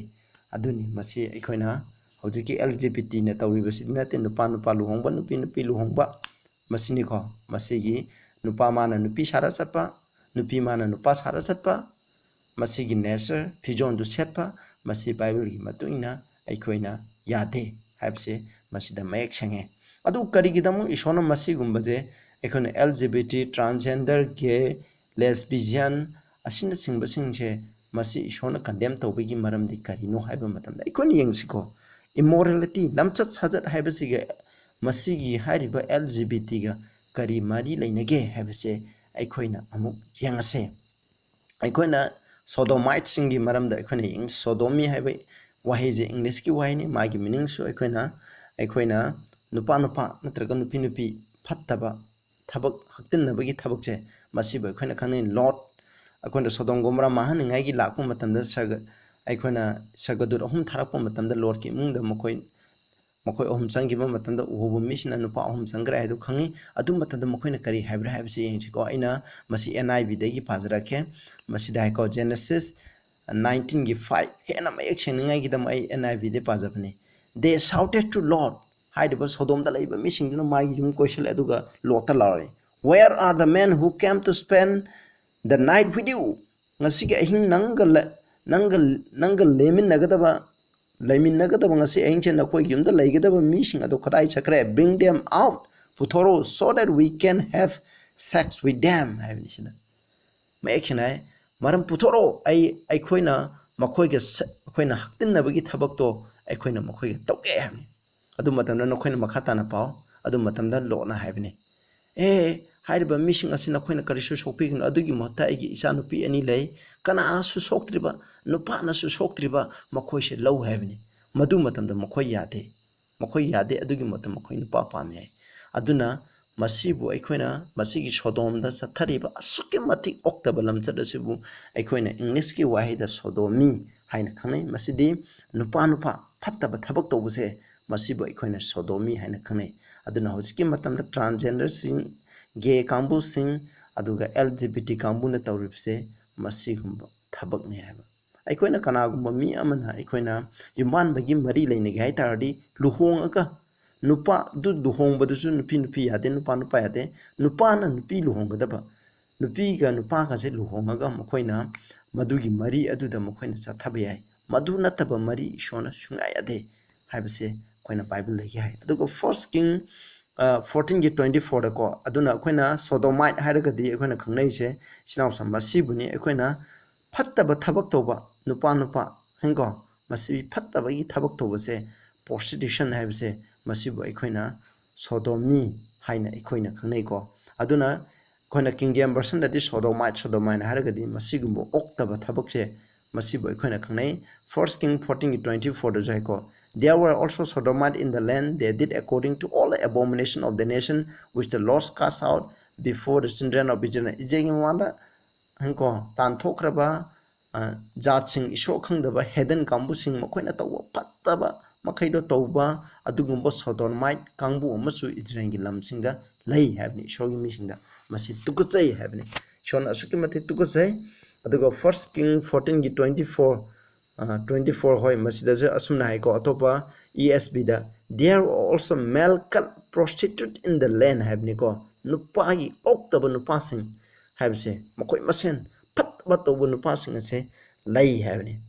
ꯑꯗꯨꯅꯤ ꯃꯁꯤ ꯑꯩꯈꯣꯏꯅ ꯍꯧꯖꯤꯛꯀꯤ L G B T ꯅ ꯇꯧꯔꯤꯕꯁꯤꯗꯤ ꯅꯠꯇꯦ, ꯅꯨꯄꯥ ꯅꯨꯄꯥ ꯂꯨꯍꯣꯡꯕ, ꯅꯨꯄꯤ ꯅꯨꯄꯤ ꯂꯨꯍꯣꯡꯕ, ꯃꯁꯤꯅꯤꯀꯣ꯫ ꯃꯁꯤꯒꯤ ꯅꯨꯄꯥ ꯃꯥꯅ ꯅꯨꯄꯤ ꯁꯥꯔ ꯆꯠꯄ, ꯅꯨꯄꯤ ꯃꯥꯅ ꯅꯨꯄꯥ ꯁꯥꯔ ꯆꯠꯄ, ꯃꯁꯤꯒꯤ nature, ꯐꯤꯖꯣꯜꯗꯨ ꯁꯦꯠꯄ, ꯃꯁꯤ ꯕꯥꯏꯕꯜꯒꯤ ꯃꯇꯨꯡ ꯏꯟꯅ ꯑꯩꯈꯣꯏꯅ ꯌꯥꯗꯦ ꯍꯥꯏꯕꯁꯦ ꯃꯁꯤꯗ ꯃꯌꯦꯛ ꯁꯦꯡꯉꯦ꯫ ꯑꯗꯨ ꯀꯔꯤꯒꯤꯗꯃꯛ ꯏꯁꯣꯔꯅ ꯃꯁꯤꯒꯨꯝꯕꯁꯦ ꯑꯩꯈꯣꯏꯅ L G B T, transgender, gay, lesbian ꯑꯁꯤꯅꯆꯤꯡꯕꯁꯤꯡꯁꯦ ꯃꯁꯤ ꯏꯁꯣꯔꯅ condemn ꯇꯧꯕꯒꯤ ꯃꯔꯝꯗꯤ ꯀꯔꯤꯅꯣ ꯍꯥꯏꯕ ꯃꯇꯝꯗ ꯑꯩꯈꯣꯏꯅ ꯌꯦꯡꯁꯤꯀꯣ, immorality, ꯂꯝꯆꯠ ꯁꯥꯖꯠ ꯍꯥꯏꯕꯁꯤꯒ ꯃꯁꯤꯒꯤ ꯍꯥꯏꯔꯤꯕ L G B T ꯒ ꯀꯔꯤ ꯃꯔꯤ ꯂꯩꯅꯒꯦ ꯍꯥꯏꯕꯁꯦ ꯑꯩꯈꯣꯏꯅ ꯑꯃꯨꯛ ꯌꯦꯡꯉꯁꯦ꯫ ꯑꯩꯈꯣꯏꯅ sodomite ꯁꯤꯡꯒꯤ ꯃꯔꯝꯗ ꯑꯩꯈꯣꯏꯅ ꯌꯦꯡ-, sodomy ꯍꯥꯏꯕ ꯋꯥꯍꯩꯁꯦ English ꯀꯤ ꯋꯥꯍꯩꯅꯤ꯫ ꯃꯥꯒꯤ meaning ꯁꯨ ꯑꯩꯈꯣꯏꯅ, ꯑꯩꯈꯣꯏꯅ ꯅꯨꯄꯥ ꯅꯨꯄꯥ ꯅꯠꯇ꯭ꯔꯒ ꯅꯨꯄꯤ ꯅꯨꯄꯤ ꯐꯠꯇꯕ ꯊꯕꯛ, ꯍꯛꯇꯤꯟꯅꯕꯒꯤ ꯊꯕꯛꯁꯦ, ꯃꯁꯤꯕꯨ ꯑꯩꯈꯣꯏꯅ ꯈꯪꯅꯩ꯫ ꯂꯣꯠ, ꯑꯩꯈꯣꯏꯅ ꯁꯣꯗꯣꯝ ꯒꯣꯃꯣꯔꯥ ꯃꯥꯡꯍꯟꯅꯤꯡꯉꯥꯏꯒꯤ ꯂꯥꯛꯄ ꯃꯇꯝꯗ ꯁꯔꯒ-, ꯑꯩꯈꯣꯏꯅ ꯁꯔꯒꯗꯨꯠ ꯑꯍꯨꯝ ꯊꯥꯔꯛꯄ ꯃꯇꯝꯗ ꯂꯣꯠꯀꯤ ꯏꯃꯨꯡꯗ ꯃꯈꯣꯏ, ꯃꯈꯣꯏ ꯑꯍꯨꯝ ꯆꯪꯈꯤꯕ ꯃꯇꯝꯗ ꯎꯍꯧꯕ ꯃꯤꯁꯤꯡꯅ ꯅꯨꯄꯥ ꯑꯍꯨꯝ ꯆꯪꯈ꯭ꯔꯦ ꯍꯥꯏꯗꯨ ꯈꯪꯉꯤ꯫ ꯑꯗꯨ ꯃꯇꯝꯗ ꯃꯈꯣꯏꯅ ꯀꯔꯤ ꯍꯥꯏꯕ꯭ꯔꯥ ꯍꯥꯏꯕꯁꯤ ꯌꯦꯡꯁꯤꯀꯣ꯫ ꯑꯩꯅ ꯃꯁꯤ N I V ꯗꯒꯤ ꯄꯥꯖꯔꯛꯀꯦ꯫ ꯃꯁꯤꯗ ꯍꯥꯏꯀꯣ, Genesis nineteen ꯒꯤ five, ꯍꯦꯟꯅ ꯃꯌꯦꯛ ꯁꯦꯡꯅꯤꯡꯉꯥꯏꯒꯤꯗꯃꯛ ꯑꯩ N I V ꯗꯒꯤ ꯄꯥꯖꯕꯅꯤ꯫ They shouted to Lot, ꯍꯥꯏꯔꯤꯕ ꯁꯣꯗꯣꯝꯗ ꯂꯩꯕ ꯃꯤꯁꯤꯡꯗꯨꯅ ꯃꯥꯒꯤ ꯌꯨꯝ ꯀꯣꯏꯁꯤꯜꯂꯦ ꯑꯗꯨꯒ ꯂꯣꯠꯇ ꯂꯥꯎꯔꯦ, "Where are the men who came to spend the night with you? ꯉꯁꯤꯒꯤ ꯑꯍꯤꯡ ꯅꯪꯒ ꯂ-, ꯅꯪꯒ, ꯅꯪꯒ ꯂꯦꯝꯃꯤꯟꯅꯒꯗꯕ, ꯂꯩꯃꯤꯟꯅꯒꯗꯕ, ꯉꯁꯤ ꯑꯍꯤꯡꯁꯦ ꯅꯈꯣꯏꯒꯤ ꯌꯨꯝꯗ ꯂꯩꯒꯗꯕ ꯃꯤꯁꯤꯡ ꯑꯗꯨ ꯀꯗꯥꯏ ꯆꯠꯈ꯭ꯔꯦ? Bring them out, ꯄꯨꯊꯣꯔꯛꯎ, so that we can have sex with them" ꯍꯥꯏꯕꯅꯤ꯫ ꯁꯤꯗ ꯃꯌꯦꯛ ꯁꯦꯡꯅ ꯍꯥꯏ, "ꯃꯔꯝ ꯄꯨꯊꯣꯔꯛꯑꯣ, ꯑꯩ, ꯑꯩꯈꯣꯏꯅ ꯃꯈꯣꯏꯒ ꯁ-, ꯑꯩꯈꯣꯏꯅ ꯍꯛꯇꯤꯟꯅꯕꯒꯤ ꯊꯕꯛꯇꯣ ꯑꯩꯈꯣꯏꯅ ꯃꯈꯣꯏꯒ ꯇꯧꯒꯦ" ꯍꯥꯏꯕꯅꯤ꯫ ꯑꯗꯨ ꯃꯇꯝꯗ ꯅꯈꯣꯏꯅ ꯃꯈꯥ ꯇꯥꯅ ꯄꯥꯎ꯫ ꯑꯗꯨ ꯃꯇꯝꯗ ꯂꯣꯠꯅ ꯍꯥꯏꯕꯅꯤ, "ꯑꯦ, ꯍꯥꯏꯔꯤꯕ ꯃꯤꯁꯤꯡ ꯑꯁꯤ ꯅꯈꯣꯏꯅ ꯀꯔꯤꯁꯨ ꯁꯣꯛꯄꯤꯒꯅꯨ, ꯑꯗꯨꯒꯤ ꯃꯍꯨꯠꯇ ꯑꯩꯒꯤ ꯏꯆꯥꯅꯨꯄꯤ ꯑꯅꯤ ꯂꯩ, ꯀꯅꯥꯁꯨ ꯁꯣꯛꯇ꯭ꯔꯤꯕ, ꯅꯨꯄꯥꯅꯁꯨ ꯁꯣꯛꯇ꯭ꯔꯤꯕ, ꯃꯈꯣꯏꯁꯦ ꯂꯧ" ꯍꯥꯏꯕꯅꯤ꯫ ꯃꯗꯨ ꯃꯇꯝꯗ ꯃꯈꯣꯏ ꯌꯥꯗꯦ, ꯃꯈꯣꯏ ꯌꯥꯗꯦ, ꯑꯗꯨꯒꯤ ꯃꯇꯝꯗ ꯃꯈꯣꯏ ꯅꯨꯄꯥ ꯄꯥꯝꯃꯤ ꯍꯥꯏ꯫ ꯑꯗꯨꯅ ꯃꯁꯤꯕꯨ ꯑꯩꯈꯣꯏꯅ, ꯃꯁꯤꯒꯤ ꯁꯣꯗꯣꯝꯗ ꯆꯠꯊꯔꯤꯕ ꯑꯁꯨꯛꯀꯤ ꯃꯇꯤꯛ ꯑꯣꯛꯇꯕ ꯂꯝꯆꯠ ꯑꯁꯤꯕꯨ ꯑꯩꯈꯣꯏꯅ English ꯀꯤ ꯋꯥꯍꯩꯗ sodomy ꯍꯥꯏꯅ ꯈꯪꯅꯩ꯫ ꯃꯁꯤꯗꯤ ꯅꯨꯄꯥ ꯅꯨꯄꯥ ꯐꯠꯇꯕ ꯊꯕꯛ ꯇꯧꯕꯁꯦ, ꯃꯁꯤꯕꯨ ꯑꯩꯈꯣꯏꯅ sodomy ꯍꯥꯏꯅ ꯈꯪꯅꯩ꯫ ꯑꯗꯨꯅ ꯍꯧꯖꯤꯛꯀꯤ ꯃꯇꯝꯗ transgender ꯁꯤꯡ, gay ꯀꯥꯡꯕꯨꯁꯤꯡ, ꯑꯗꯨꯒ L G B T ꯀꯥꯡꯕꯨꯅ ꯇꯧꯔꯤꯕꯁꯦ ꯃꯁꯤꯒꯨꯝꯕ ꯊꯕꯛꯅꯤ ꯍꯥꯏꯕ꯫ ꯑꯩꯈꯣꯏꯅ ꯀꯅꯥꯒꯨꯝꯕ ꯃꯤ ꯑꯃꯅ ꯑꯩꯈꯣꯏꯅ ꯌꯨꯝꯕꯥꯟꯕꯒꯤ ꯃꯔꯤ ꯂꯩꯅꯒꯦ ꯍꯥꯏ ꯇꯥꯔꯗꯤ, ꯂꯨꯍꯣꯡꯉꯒ ꯅꯨꯄꯥꯗꯨ ꯂꯨꯍꯣꯡꯕꯗꯨꯁꯨ ꯅꯨꯄꯤ ꯅꯨꯄꯤ ꯌꯥꯗꯦ, ꯅꯨꯄꯥ ꯅꯨꯄꯥ ꯌꯥꯗꯦ, ꯅꯨꯄꯥꯅ ꯅꯨꯄꯤ ꯂꯨꯍꯣꯡꯒꯗꯕ, ꯅꯨꯄꯤꯒ ꯅꯨꯄꯥꯒꯁꯦ ꯂꯨꯍꯣꯡꯉꯒ ꯃꯈꯣꯏꯅ ꯃꯗꯨꯒꯤ ꯃꯔꯤ ꯑꯗꯨꯗ ꯃꯈꯣꯏꯅ ꯆꯠꯊꯕ ꯌꯥꯏ꯫ ꯃꯗꯨ ꯅꯠꯇꯕ ꯃꯔꯤ ꯏꯁꯣꯔꯅ ꯁꯨꯡꯌꯥ ꯌꯥꯗꯦ ꯍꯥꯏꯕꯁꯦ ꯑꯩꯈꯣꯏꯅ ꯕꯥꯏꯕꯜꯗꯒꯤ ꯍꯥꯏ꯫ ꯑꯗꯨꯒ First King, ꯑ, fourteen ꯒꯤ twenty four ꯗꯀꯣ, ꯑꯗꯨꯅ ꯑꯩꯈꯣꯏꯅ sodomite ꯍꯥꯏꯔꯒꯗꯤ ꯑꯩꯈꯣꯏꯅ ꯈꯪꯅꯩꯁꯦ, ꯏꯆꯤꯟ ꯏꯅꯥꯎꯁꯤꯡ, ꯃꯁꯤꯕꯨꯅꯤ꯫ ꯑꯩꯈꯣꯏꯅ ꯐꯠꯇꯕ ꯊꯕꯛ ꯇꯧꯕ ꯅꯨꯄꯥ ꯅꯨꯄꯥ, ꯍꯦꯡꯀꯣ, ꯃꯁꯤ ꯐꯠꯇꯕꯒꯤ ꯊꯕꯛ ꯇꯧꯕꯁꯦ, prostitution ꯍꯥꯏꯕꯁꯦ, ꯃꯁꯤꯕꯨ ꯑꯩꯈꯣꯏꯅ sodomy ꯍꯥꯏꯅ ꯑꯩꯈꯣꯏꯅ ꯈꯪꯅꯩꯀꯣ꯫ ꯑꯗꯨꯅ ꯑꯩꯈꯣꯏꯅ King James Version ꯗꯗꯤ sodomite, sodomite ꯍꯥꯏꯔꯒꯗꯤ ꯃꯁꯤꯒꯨꯝꯕ ꯑꯣꯛꯇꯕ ꯊꯕꯛꯁꯦ, ꯃꯁꯤꯕꯨ ꯑꯩꯈꯣꯏꯅ ꯈꯪꯅꯩ꯫ First King fourteen ꯒꯤ twenty four ꯗꯁꯨ ꯍꯥꯏꯀꯣ, "There were also sodomites in the land, they did according to all the abomination of the nation which the Lord cast out before the children of Israel." ꯏꯖꯔꯦꯜꯒꯤ ꯃꯃꯥꯡꯗ, ꯍꯪꯀꯣ, ꯇꯥꯟꯊꯣꯛꯈ꯭ꯔꯕ, ꯑ, ꯖꯥꯠꯁꯤꯡ, ꯏꯁꯣꯔ ꯈꯪꯗꯕ heathen ꯀꯥꯡꯕꯨꯁꯤꯡ, ꯃꯈꯣꯏꯅ ꯇꯧꯕ ꯐꯠꯇꯕ ꯃꯈꯩꯗꯣ ꯇꯧꯕ ꯑꯗꯨꯒꯨꯝꯕ sodomite ꯀꯥꯡꯕꯨ ꯑꯃꯁꯨ ꯏꯖꯔꯦꯜꯒꯤ ꯂꯝꯁꯤꯡꯗ ꯂꯩ ꯍꯥꯏꯕꯅꯤ, ꯏꯁꯣꯔꯒꯤ ꯃꯤꯁꯤꯡꯗ꯫ ꯃꯁꯤ ꯇꯨꯀꯠꯆꯩ ꯍꯥꯏꯕꯅꯤ꯫ ꯏꯁꯣꯔꯅ ꯑꯁꯨꯛꯀꯤ ꯃꯇꯤꯛ ꯇꯨꯀꯠꯆꯩ꯫ ꯑꯗꯨꯒ First King fourteen ꯒꯤ twenty four, ꯑ, twenty four, ꯍꯣꯏ, ꯃꯁꯤꯗꯁꯨ ꯑꯁꯨꯝꯅ ꯍꯥꯏꯀꯣ, ꯑꯇꯣꯞꯄ E S V the, "There were also male cult prostitute in the land" ꯍꯥꯏꯕꯅꯤꯀꯣ꯫ ꯅꯨꯄꯥꯒꯤ ꯑꯣꯛꯇꯕ ꯅꯨꯄꯥꯁꯤꯡ ꯍꯥꯏꯕꯁꯦ, ꯃꯈꯣꯏ ꯃꯁꯦꯟ ꯐꯠꯇꯕ ꯇꯧꯕ ꯅꯨꯄꯥꯁꯤꯡ ꯑꯁꯦ ꯂꯩ ꯍꯥꯏꯕꯅꯤ꯫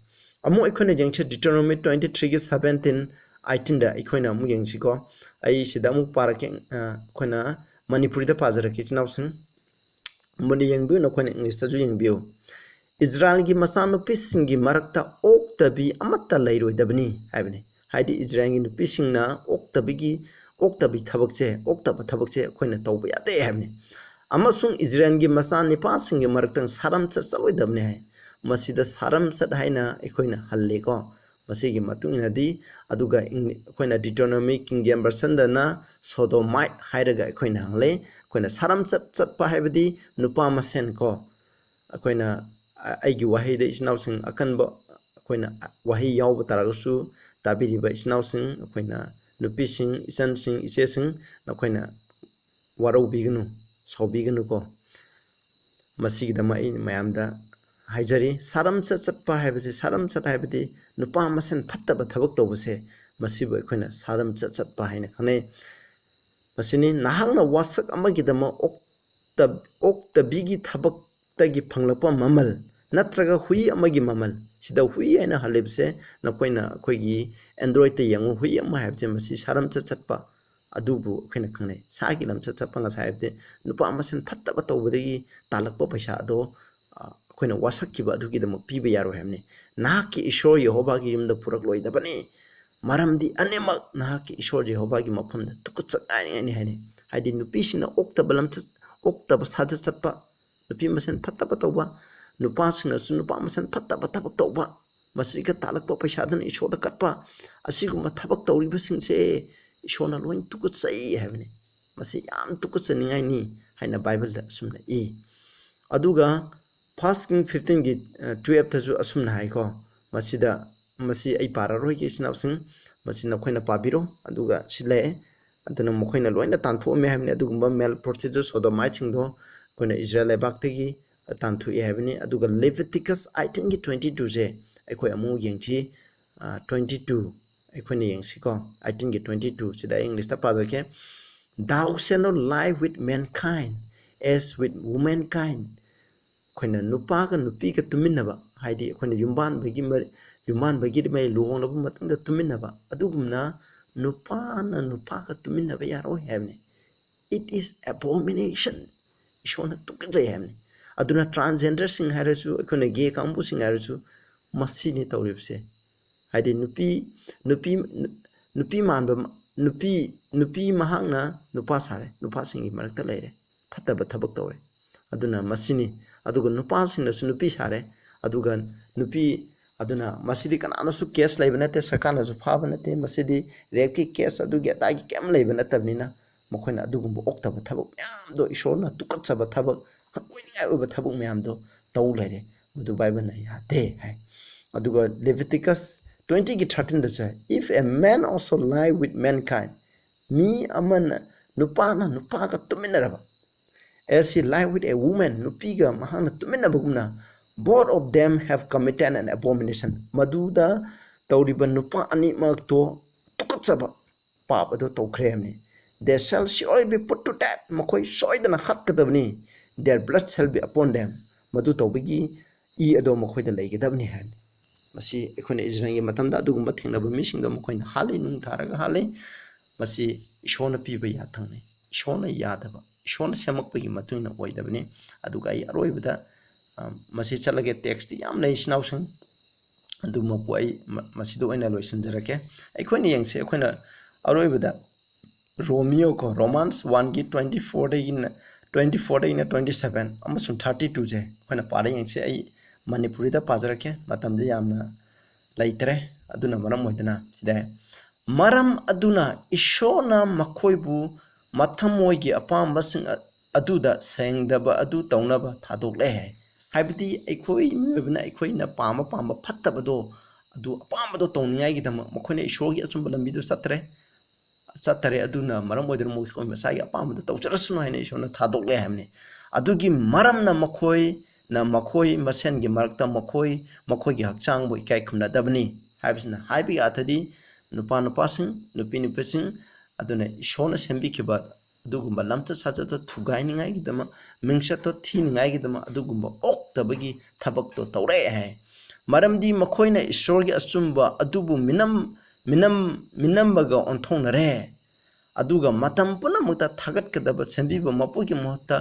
ꯑꯃꯨꯛ ꯑꯩꯈꯣꯏꯅ ꯌꯦꯡꯁꯤ, Deuteronomy twenty three ꯒꯤ seventeen, eighteen ꯗ ꯑꯩꯈꯣꯏꯅ ꯑꯃꯨꯛ ꯌꯦꯡꯁꯤꯀꯣ꯫ ꯑꯩ ꯁꯤꯗ ꯑꯃꯨꯛ ꯄꯥꯔꯛꯀꯦ, ꯑ, ꯑꯩꯈꯣꯏꯅ ꯃꯅꯤꯄꯨꯔꯤꯗ ꯄꯥꯖꯔꯛꯀꯦ, ꯏꯆꯤꯟ ꯏꯅꯥꯎꯁꯤꯡ꯫ ꯃꯨꯟꯅ ꯌꯦꯡꯕꯤꯌꯨ, ꯅꯈꯣꯏꯅ English ꯇꯁꯨ ꯌꯦꯡꯕꯤꯌꯨ꯫ "ꯏꯖꯔꯦꯜꯒꯤ ꯃꯆꯥꯅꯨꯄꯤꯁꯤꯡꯒꯤ ꯃꯔꯛꯇ ꯑꯣꯛꯇꯕꯤ ꯑꯃꯠꯇ ꯂꯩꯔꯣꯏꯗꯕꯅꯤ" ꯍꯥꯏꯕꯅꯤ꯫ ꯍꯥꯏꯗꯤ ꯏꯖꯔꯦꯜꯒꯤ ꯅꯨꯄꯤꯁꯤꯡꯅ ꯑꯣꯛꯇꯕꯤꯒꯤ, ꯑꯣꯛꯇꯕꯤ ꯊꯕꯛꯁꯦ, ꯑꯣꯛꯇꯕ ꯊꯕꯛꯁꯦ ꯑꯩꯈꯣꯏꯅ ꯇꯧꯕ ꯌꯥꯗꯦ ꯍꯥꯏꯕꯅꯤ꯫ "ꯑꯃꯁꯨꯡ ꯏꯖꯔꯦꯜꯒꯤ ꯃꯆꯥ ꯅꯤꯄꯥꯁꯤꯡꯒꯤ ꯃꯔꯛꯇ ꯁꯥꯔꯝꯆꯠ ꯆꯠꯂꯣꯏꯗꯕꯅꯤ" ꯍꯥꯏ꯫ ꯃꯁꯤꯗ ꯁꯥꯔꯝꯆꯠ ꯍꯥꯏꯅ ꯑꯩꯈꯣꯏꯅ ꯍꯜꯂꯦꯀꯣ꯫ ꯃꯁꯤꯒꯤ ꯃꯇꯨꯡ ꯏꯟꯅꯗꯤ, ꯑꯗꯨꯒ ꯏꯪ-, ꯑꯩꯈꯣꯏꯅ Deuteronomy King James Version ꯗꯅ sodomite ꯍꯥꯏꯔꯒ ꯑꯩꯈꯣꯏꯅ ꯍꯪꯂꯦ꯫ ꯑꯩꯈꯣꯏꯅ ꯁꯥꯔꯝꯆꯠ ꯆꯠꯄ ꯍꯥꯏꯕꯗꯤ ꯅꯨꯄꯥ ꯃꯁꯦꯟ ꯀꯣ꯫ ꯑꯩꯈꯣꯏꯅ, ꯑ-, ꯑꯩꯒꯤ ꯋꯥꯍꯩꯗ ꯏꯆꯤꯟ ꯏꯅꯥꯎꯁꯤꯡ ꯑꯀꯟꯕ, ꯑꯩꯈꯣꯏꯅ ꯋꯥꯍꯩ ꯌꯥꯎꯕ ꯇꯥꯔꯒꯁꯨ, ꯇꯥꯕꯤꯔꯤꯕ ꯏꯆꯤꯟ ꯏꯅꯥꯎꯁꯤꯡ, ꯑꯩꯈꯣꯏꯅ ꯅꯨꯄꯤꯁꯤꯡ, ꯏꯆꯟꯁꯤꯡ, ꯏꯆꯦꯁꯤꯡ, ꯅꯈꯣꯏꯅ ꯋꯥꯔꯧꯕꯤꯒꯅꯨ, ꯁꯥꯎꯕꯤꯒꯅꯨꯀꯣ꯫ ꯃꯁꯤꯒꯤꯗꯃꯛ ꯑꯩ ꯃꯌꯥꯝꯗ ꯍꯥꯏꯖꯔꯤ꯫ ꯁꯥꯔꯝꯆꯠ ꯆꯠꯄ ꯍꯥꯏꯕꯁꯤ, ꯁꯥꯔꯝꯆꯠ ꯍꯥꯏꯕꯗꯤ ꯅꯨꯄꯥ ꯃꯁꯦꯟ ꯐꯠꯇꯕ ꯊꯕꯛ ꯇꯧꯕꯁꯦ, ꯃꯁꯤꯕꯨ ꯑꯩꯈꯣꯏꯅ ꯁꯥꯔꯝꯆꯠ ꯆꯠꯄ ꯍꯥꯏꯅ ꯈꯪꯅꯩ꯫ ꯃꯁꯤꯅꯤ, ꯅꯍꯥꯛꯅ ꯋꯥꯁꯛ ꯑꯃꯒꯤꯗꯃꯛ ꯑꯣꯛꯇ-, ꯑꯣꯛꯇꯕꯤꯒꯤ ꯊꯕꯛꯇꯒꯤ ꯐꯪꯂꯛꯄ ꯃꯃꯜ ꯅꯠꯇ꯭ꯔꯒ ꯍꯨꯏ ꯑꯃꯒꯤ ꯃꯃꯜ, ꯁꯤꯗ ꯍꯨꯏ ꯍꯥꯏꯅ ꯍꯜꯂꯤꯕꯁꯦ ꯅꯈꯣꯏꯅ ꯑꯩꯈꯣꯏꯒꯤ Androidꯇ ꯌꯦꯡꯉꯨ, ꯍꯨꯏ ꯑꯃ ꯍꯥꯏꯕꯁꯦ ꯃꯁꯤ ꯁꯥꯔꯝꯆꯠ ꯆꯠꯄ ꯑꯗꯨꯕꯨ ꯑꯩꯈꯣꯏꯅ ꯈꯪꯅꯩ꯫ ꯁꯥꯒꯤ ꯂꯝꯆꯠ ꯆꯠꯄ ꯉꯁꯥꯏ ꯍꯥꯏꯕꯗꯤ ꯅꯨꯄꯥ ꯃꯁꯦꯟ ꯐꯠꯇꯕ ꯇꯧꯕꯗꯒꯤ ꯇꯥꯜꯂꯛꯄ ꯄꯩꯁꯥ ꯑꯗꯣ, ꯑ, ꯑꯩꯈꯣꯏꯅ ꯋꯥꯁꯛꯈꯤꯕ ꯑꯗꯨꯒꯤꯗꯃꯛ ꯄꯤꯕ ꯌꯥꯔꯣꯏ ꯍꯥꯏꯕꯅꯤ꯫ ꯅꯍꯥꯛꯀꯤ ꯏꯁꯣꯔ ꯌꯦꯍꯣꯚꯥꯒꯤ ꯌꯨꯝꯗ ꯄꯨꯔꯛꯂꯣꯏꯗꯕꯅꯤ꯫ ꯃꯔꯝꯗꯤ ꯑꯅꯤꯃꯛ ꯅꯍꯥꯛꯀꯤ ꯏꯁꯣꯔ ꯌꯦꯍꯣꯚꯥꯒꯤ ꯃꯐꯝꯗ ꯇꯨꯀꯠꯆꯅꯤꯡꯉꯥꯏꯅꯤ ꯍꯥꯏꯅꯤ꯫ ꯍꯥꯏꯗꯤ ꯅꯨꯄꯤꯁꯤꯡꯅ ꯑꯣꯛꯇꯕ ꯂꯝꯆꯠ, ꯑꯣꯛꯇꯕ ꯁꯥꯖꯠ ꯆꯠꯄ, ꯅꯨꯄꯤ ꯃꯁꯦꯟ ꯐꯠꯇꯕ ꯇꯧꯕ, ꯅꯨꯄꯥꯁꯤꯡꯅꯁꯨ ꯅꯨꯄꯥ ꯃꯁꯦꯟ ꯐꯠꯇꯕ ꯊꯕꯛ ꯇꯧꯕ, ꯃꯁꯤꯒ ꯇꯥꯜꯂꯛꯄ ꯄꯩꯁꯥꯗꯨꯅ ꯏꯁꯣꯔꯗ ꯀꯠꯄ, ꯑꯁꯤꯒꯨꯝꯕ ꯊꯕꯛ ꯇꯧꯔꯤꯕꯁꯤꯡꯁꯦ ꯏꯁꯣꯔꯅ ꯂꯣꯏ ꯇꯨꯀꯠꯆꯩ ꯍꯥꯏꯕꯅꯤ꯫ ꯃꯁꯤ ꯌꯥꯝ ꯇꯨꯀꯠꯆꯅꯤꯡꯉꯥꯏꯅꯤ ꯍꯥꯏꯅ ꯕꯥꯏꯕꯜꯗ ꯑꯁꯨꯝꯅ ꯏ꯫ ꯑꯗꯨꯒ First King fifteenꯒꯤ, ꯑ, twelveꯇꯁꯨ ꯑꯁꯨꯝꯅ ꯍꯥꯏꯀꯣ꯫ ꯃꯁꯤꯗ, ꯃꯁꯤ ꯑꯩ ꯄꯥꯔꯔꯣꯏꯒꯦ, ꯏꯆꯤꯟ ꯏꯅꯥꯎꯁꯤꯡ, ꯃꯁꯤ ꯅꯈꯣꯏꯅ ꯄꯥꯕꯤꯔꯣ꯫ ꯑꯗꯨꯒ ꯁꯤ ꯂꯩ꯫ ꯑꯗꯨꯅ ꯃꯈꯣꯏꯅ ꯂꯣꯏꯅ ꯇꯥꯟꯊꯣꯛꯑꯝꯃꯦ ꯍꯥꯏꯕꯅꯤ꯫ ꯑꯗꯨꯒꯨꯝꯕ male prostitute sodomiteꯁꯤꯡꯗꯣ ꯑꯩꯈꯣꯏꯅ ꯏꯖꯔꯦꯜ ꯂꯩꯕꯥꯛꯇꯒꯤ ꯇꯥꯟꯊꯣꯛꯏ ꯍꯥꯏꯕꯅꯤ꯫ ꯑꯗꯨꯒ Leviticus eighteenꯒꯤ twenty twoꯁꯦ ꯑꯩꯈꯣꯏ ꯑꯃꯨꯛ ꯌꯦꯡꯁꯤ꯫ ꯑ, twenty two ꯑꯩꯈꯣꯏꯅ ꯌꯦꯡꯁꯤꯀꯣ꯫ Eighteenꯒꯤ twenty twoꯁꯤꯗ ꯑꯩ Englishꯇ ꯄꯥꯖꯒꯦ꯫ "Thou shalt not lie with mankind as with womankind." ꯑꯩꯈꯣꯏꯅ ꯅꯨꯄꯥꯒ ꯅꯨꯄꯤꯒ ꯇꯨꯃꯤꯟꯅꯕ, ꯍꯥꯏꯗꯤ ꯑꯩꯈꯣꯏꯅ ꯌꯨꯝꯕꯥꯟꯕꯒꯤ ꯃꯔꯤ, ꯌꯨꯝꯕꯥꯟꯕꯒꯤ ꯃꯔꯤ, ꯂꯨꯍꯣꯡꯂꯕ ꯃꯇꯨꯡꯗ ꯇꯨꯃꯤꯟꯅꯕ, ꯑꯗꯨꯒꯨꯝꯅ ꯅꯨꯄꯥꯅ ꯅꯨꯄꯥꯒ ꯇꯨꯃꯤꯟꯅꯕ ꯌꯥꯔꯣꯏ ꯍꯥꯏꯕꯅꯤ꯫ It is abomination. ꯏꯁꯣꯔꯅ ꯇꯨꯀꯠꯆꯩ ꯍꯥꯏꯕꯅꯤ꯫ ꯑꯗꯨꯅ transgenderꯁꯤꯡ ꯍꯥꯏꯔꯁꯨ, ꯑꯩꯈꯣꯏꯅ gay ꯀꯥꯡꯕꯨꯁꯤꯡ ꯍꯥꯏꯔꯁꯨ, ꯃꯁꯤꯅꯤ ꯇꯧꯔꯤꯕꯁꯦ꯫ ꯍꯥꯏꯗꯤ ꯅꯨꯄꯤ, ꯅꯨꯄꯤ, ꯅꯨꯄꯤ ꯃꯥꯟꯕ, ꯅꯨꯄꯤ, ꯅꯨꯄꯤ ꯃꯍꯥꯛꯅ ꯅꯨꯄꯥ ꯁꯥꯔꯦ, ꯅꯨꯄꯥꯁꯤꯡꯒꯤ ꯃꯔꯛꯇ ꯂꯩꯔꯦ, ꯐꯠꯇꯕ ꯊꯕꯛ ꯇꯧꯔꯦ꯫ ꯑꯗꯨꯅ ꯃꯁꯤꯅꯤ꯫ ꯑꯗꯨꯒ ꯅꯨꯄꯥꯁꯤꯡꯅꯁꯨ ꯅꯨꯄꯤ ꯁꯥꯔꯦ, ꯑꯗꯨꯒ ꯅꯨꯄꯤ, ꯑꯗꯨꯅ ꯃꯁꯤꯗꯤ ꯀꯅꯥꯅꯁꯨ case ꯂꯩꯕ ꯅꯠꯇꯦ, ꯁꯔꯀꯥꯔꯅꯁꯨ ꯐꯥꯕ ꯅꯠꯇꯦ꯫ ꯃꯁꯤꯗꯤ rapeꯀꯤ case ꯑꯗꯨꯒꯤ ꯑꯗꯥꯒꯤ ꯀꯩꯝ ꯂꯩꯕ ꯅꯠꯇꯕꯅꯤꯅ, ꯃꯈꯣꯏꯅ ꯑꯗꯨꯒꯨꯝꯕ ꯑꯣꯛꯇꯕ ꯊꯕꯛ ꯃꯌꯥꯝꯗꯣ, ꯏꯁꯣꯔꯅ ꯇꯨꯀꯠꯆꯕ ꯊꯕꯛ, ꯍꯪꯒꯣꯏꯅꯤꯡꯉꯥꯏ ꯑꯣꯏꯕ ꯊꯕꯛ ꯃꯌꯥꯝꯗꯣ ꯇꯧ ꯂꯩꯔꯦ꯫ ꯃꯗꯨ ꯕꯥꯏꯕꯜꯅ ꯌꯥꯗꯦ ꯍꯥꯏ꯫ ꯑꯗꯨꯒ Leviticus twentyꯒꯤ thirteenꯗꯁꯨ high, "If a man also lie with mankind," ꯃꯤ ꯑꯃꯅ, ꯅꯨꯄꯥꯅ ꯅꯨꯄꯥꯒ ꯇꯨꯃꯤꯟꯅꯔꯕ, "as he lie with a woman," ꯅꯨꯄꯤꯒ ꯃꯍꯥꯛꯅ ꯇꯨꯃꯤꯟꯅꯕꯒꯨꯝꯅ, "Both of them have committed an abomination." ꯃꯗꯨꯗ ꯇꯧꯔꯤꯕ ꯅꯨꯄꯥ ꯑꯅꯤꯃꯛꯇꯣ ꯇꯨꯀꯠꯆꯕ ꯄꯥꯞ ꯑꯗꯨ ꯇꯧꯈ꯭ꯔꯦ ꯍꯥꯏꯕꯅꯤ꯫ "They shall surely be put to death." ꯃꯈꯣꯏ ꯁꯣꯏꯗꯅ ꯍꯥꯠꯀꯗꯕꯅꯤ꯫ "Their blood shall be upon them." ꯃꯗꯨ ꯇꯧꯕꯒꯤ ꯏ ꯑꯗꯣ ꯃꯈꯣꯏꯗ ꯂꯩꯒꯗꯕꯅꯤ ꯍꯥꯏꯕꯅꯤ꯫ ꯃꯁꯤ ꯑꯩꯈꯣꯏꯅ ꯏꯖꯔꯦꯜꯒꯤ ꯃꯇꯝꯗ ꯑꯗꯨꯒꯨꯝꯕ ꯊꯦꯡꯅꯕ ꯃꯤꯁꯤꯡꯗꯣ ꯃꯈꯣꯏꯅ ꯍꯥꯠꯂꯤ, ꯅꯨꯡ ꯊꯥꯔꯒ ꯍꯥꯠꯂꯤ꯫ ꯃꯁꯤ ꯏꯁꯣꯔꯅ ꯄꯤꯕ ꯌꯥꯊꯪꯅꯤ꯫ ꯏꯁꯣꯔꯅ ꯌꯥꯗꯕ, ꯏꯁꯣꯔꯅ ꯁꯦꯝꯃꯛꯄꯒꯤ ꯃꯇꯨꯡ ꯏꯟꯅ ꯑꯣꯏꯗꯕꯅꯤ꯫ ꯑꯗꯨꯒ ꯑꯩ ꯑꯔꯣꯏꯕꯗ, ꯑ, ꯃꯁꯤ ꯆꯠꯂꯒꯦ, ꯇꯦꯛꯁꯇꯤ ꯌꯥꯝ ꯂꯩ, ꯏꯆꯤꯟ ꯏꯅꯥꯎꯁꯤꯡ꯫ ꯑꯗꯨꯃꯛꯄꯨ ꯑꯩ ꯃ-, ꯃꯁꯤꯗ ꯑꯣꯏꯅ ꯂꯣꯏꯁꯤꯟꯖꯔꯛꯀꯦ꯫ ꯑꯩꯈꯣꯏꯅ ꯌꯦꯡꯁꯤ, ꯑꯩꯈꯣꯏꯅ ꯑꯔꯣꯏꯕꯗ ꯔꯣꯃꯤꯌꯣ ꯀꯣ, ꯔꯣꯃꯥꯟꯁ ꯋꯥꯟꯒꯤ ꯇ꯭ꯋꯦꯟꯇꯤ ꯐꯣꯔꯗꯒꯤꯅ, ꯇ꯭ꯋꯦꯟꯇꯤ ꯐꯣꯔꯗꯒꯤꯅ ꯇ꯭ꯋꯦꯟꯇꯤ ꯁꯚꯦꯟ ꯑꯃꯁꯨꯡ ꯊꯥꯔꯇꯤ ꯇꯨꯁꯦ ꯑꯩꯈꯣꯏꯅ ꯄꯥꯔ ꯌꯦꯡꯁꯤ꯫ ꯑꯩ ꯃꯅꯤꯄꯨꯔꯤꯗ ꯄꯥꯖꯔꯛꯀꯦ, ꯃꯇꯝꯗꯤ ꯌꯥꯝꯅ ꯂꯩꯇ꯭ꯔꯦ꯫ ꯑꯗꯨꯅ ꯃꯔꯝ ꯑꯣꯏꯗꯨꯅ ꯁꯤꯗ, "ꯃꯔꯝ ꯑꯗꯨꯅ ꯏꯁꯣꯔꯅ ꯃꯈꯣꯏꯕꯨ ꯃꯊꯃꯣꯏꯒꯤ ꯑꯄꯥꯝꯕꯁꯤꯡ ꯑ-, ꯑꯗꯨꯗ ꯁꯦꯡꯗꯕ ꯑꯗꯨ ꯇꯧꯅꯕ ꯊꯥꯗꯣꯛꯂꯦ" ꯍꯥꯏ꯫ ꯍꯥꯏꯕꯗꯤ ꯑꯩꯈꯣꯏ ꯃꯤꯑꯣꯏꯕꯅ ꯑꯩꯈꯣꯏꯅ ꯄꯥꯝꯕ ꯄꯥꯝꯕ ꯐꯠꯇꯕꯗꯣ, ꯑꯗꯨ ꯑꯄꯥꯝꯕꯗꯣ ꯇꯧꯅꯤꯡꯉꯥꯏꯒꯤꯗꯃꯛ ꯃꯈꯣꯏꯅ ꯏꯁꯣꯔꯒꯤ ꯑꯆꯨꯝꯕ ꯂꯝꯕꯤꯗꯣ ꯆꯠꯇ꯭ꯔꯦ꯫ ꯆꯠꯇꯔꯦ꯫ ꯑꯗꯨꯅ ꯃꯔꯝ ꯑꯣꯏꯗꯨꯅ ꯃꯈꯣꯏ ꯃꯁꯥꯒꯤ ꯑꯄꯥꯝꯕꯗ ꯇꯧꯖꯔꯁꯅꯨ ꯍꯥꯏꯅ ꯏꯁꯣꯔꯅ ꯊꯥꯗꯣꯛꯂꯦ ꯍꯥꯏꯕꯅꯤ꯫ ꯑꯗꯨꯒꯤ ꯃꯔꯝꯅ ꯃꯈꯣꯏꯅ ꯃꯈꯣꯏ ꯃꯁꯦꯟꯒꯤ ꯃꯔꯛꯇ ꯃꯈꯣꯏ ꯃꯈꯣꯏꯒꯤ ꯍꯛꯆꯥꯡꯕꯨ ꯏꯀꯥꯏ ꯈꯨꯝꯅꯗꯕꯅꯤ ꯍꯥꯏꯕꯁꯤꯅ ꯍꯥꯏꯕꯒꯤ ꯑꯥꯔꯊꯗꯤ ꯅꯨꯄꯥ ꯅꯨꯄꯥꯁꯤꯡ, ꯅꯨꯄꯤ ꯅꯨꯄꯤꯁꯤꯡ, ꯑꯗꯨꯅ ꯏꯁꯣꯔꯅ ꯁꯦꯝꯕꯤꯈꯤꯕ ꯑꯗꯨꯒꯨꯝꯕ ꯂꯝꯆꯠ ꯁꯥꯖꯠꯇꯣ ꯊꯨꯒꯥꯏꯅꯤꯡꯉꯥꯏꯒꯤꯗꯃꯛ, ꯃꯤꯡꯆꯠꯇꯣ ꯊꯤꯅꯤꯡꯉꯥꯏꯒꯤꯗꯃꯛ ꯑꯗꯨꯒꯨꯝꯕ ꯑꯣꯛꯇꯕꯒꯤ ꯊꯕꯛꯇꯣ ꯇꯧꯔꯦ ꯍꯥꯏ꯫ ꯃꯔꯝꯗꯤ ꯃꯈꯣꯏꯅ ꯏꯁꯣꯔꯒꯤ ꯑꯆꯨꯝꯕ ꯑꯗꯨꯕꯨ ꯃꯤꯅꯝ, ꯃꯤꯅꯝ, ꯃꯤꯅꯝꯕꯒ ꯑꯣꯟꯊꯣꯛꯅꯔꯦ꯫ ꯑꯗꯨꯒ ꯃꯇꯝ ꯄꯨꯝꯅꯃꯛꯇ ꯊꯥꯒꯠꯀꯗꯕ ꯁꯦꯝꯕꯤꯕ ꯃꯄꯨꯒꯤ ꯃꯍꯨꯠꯇ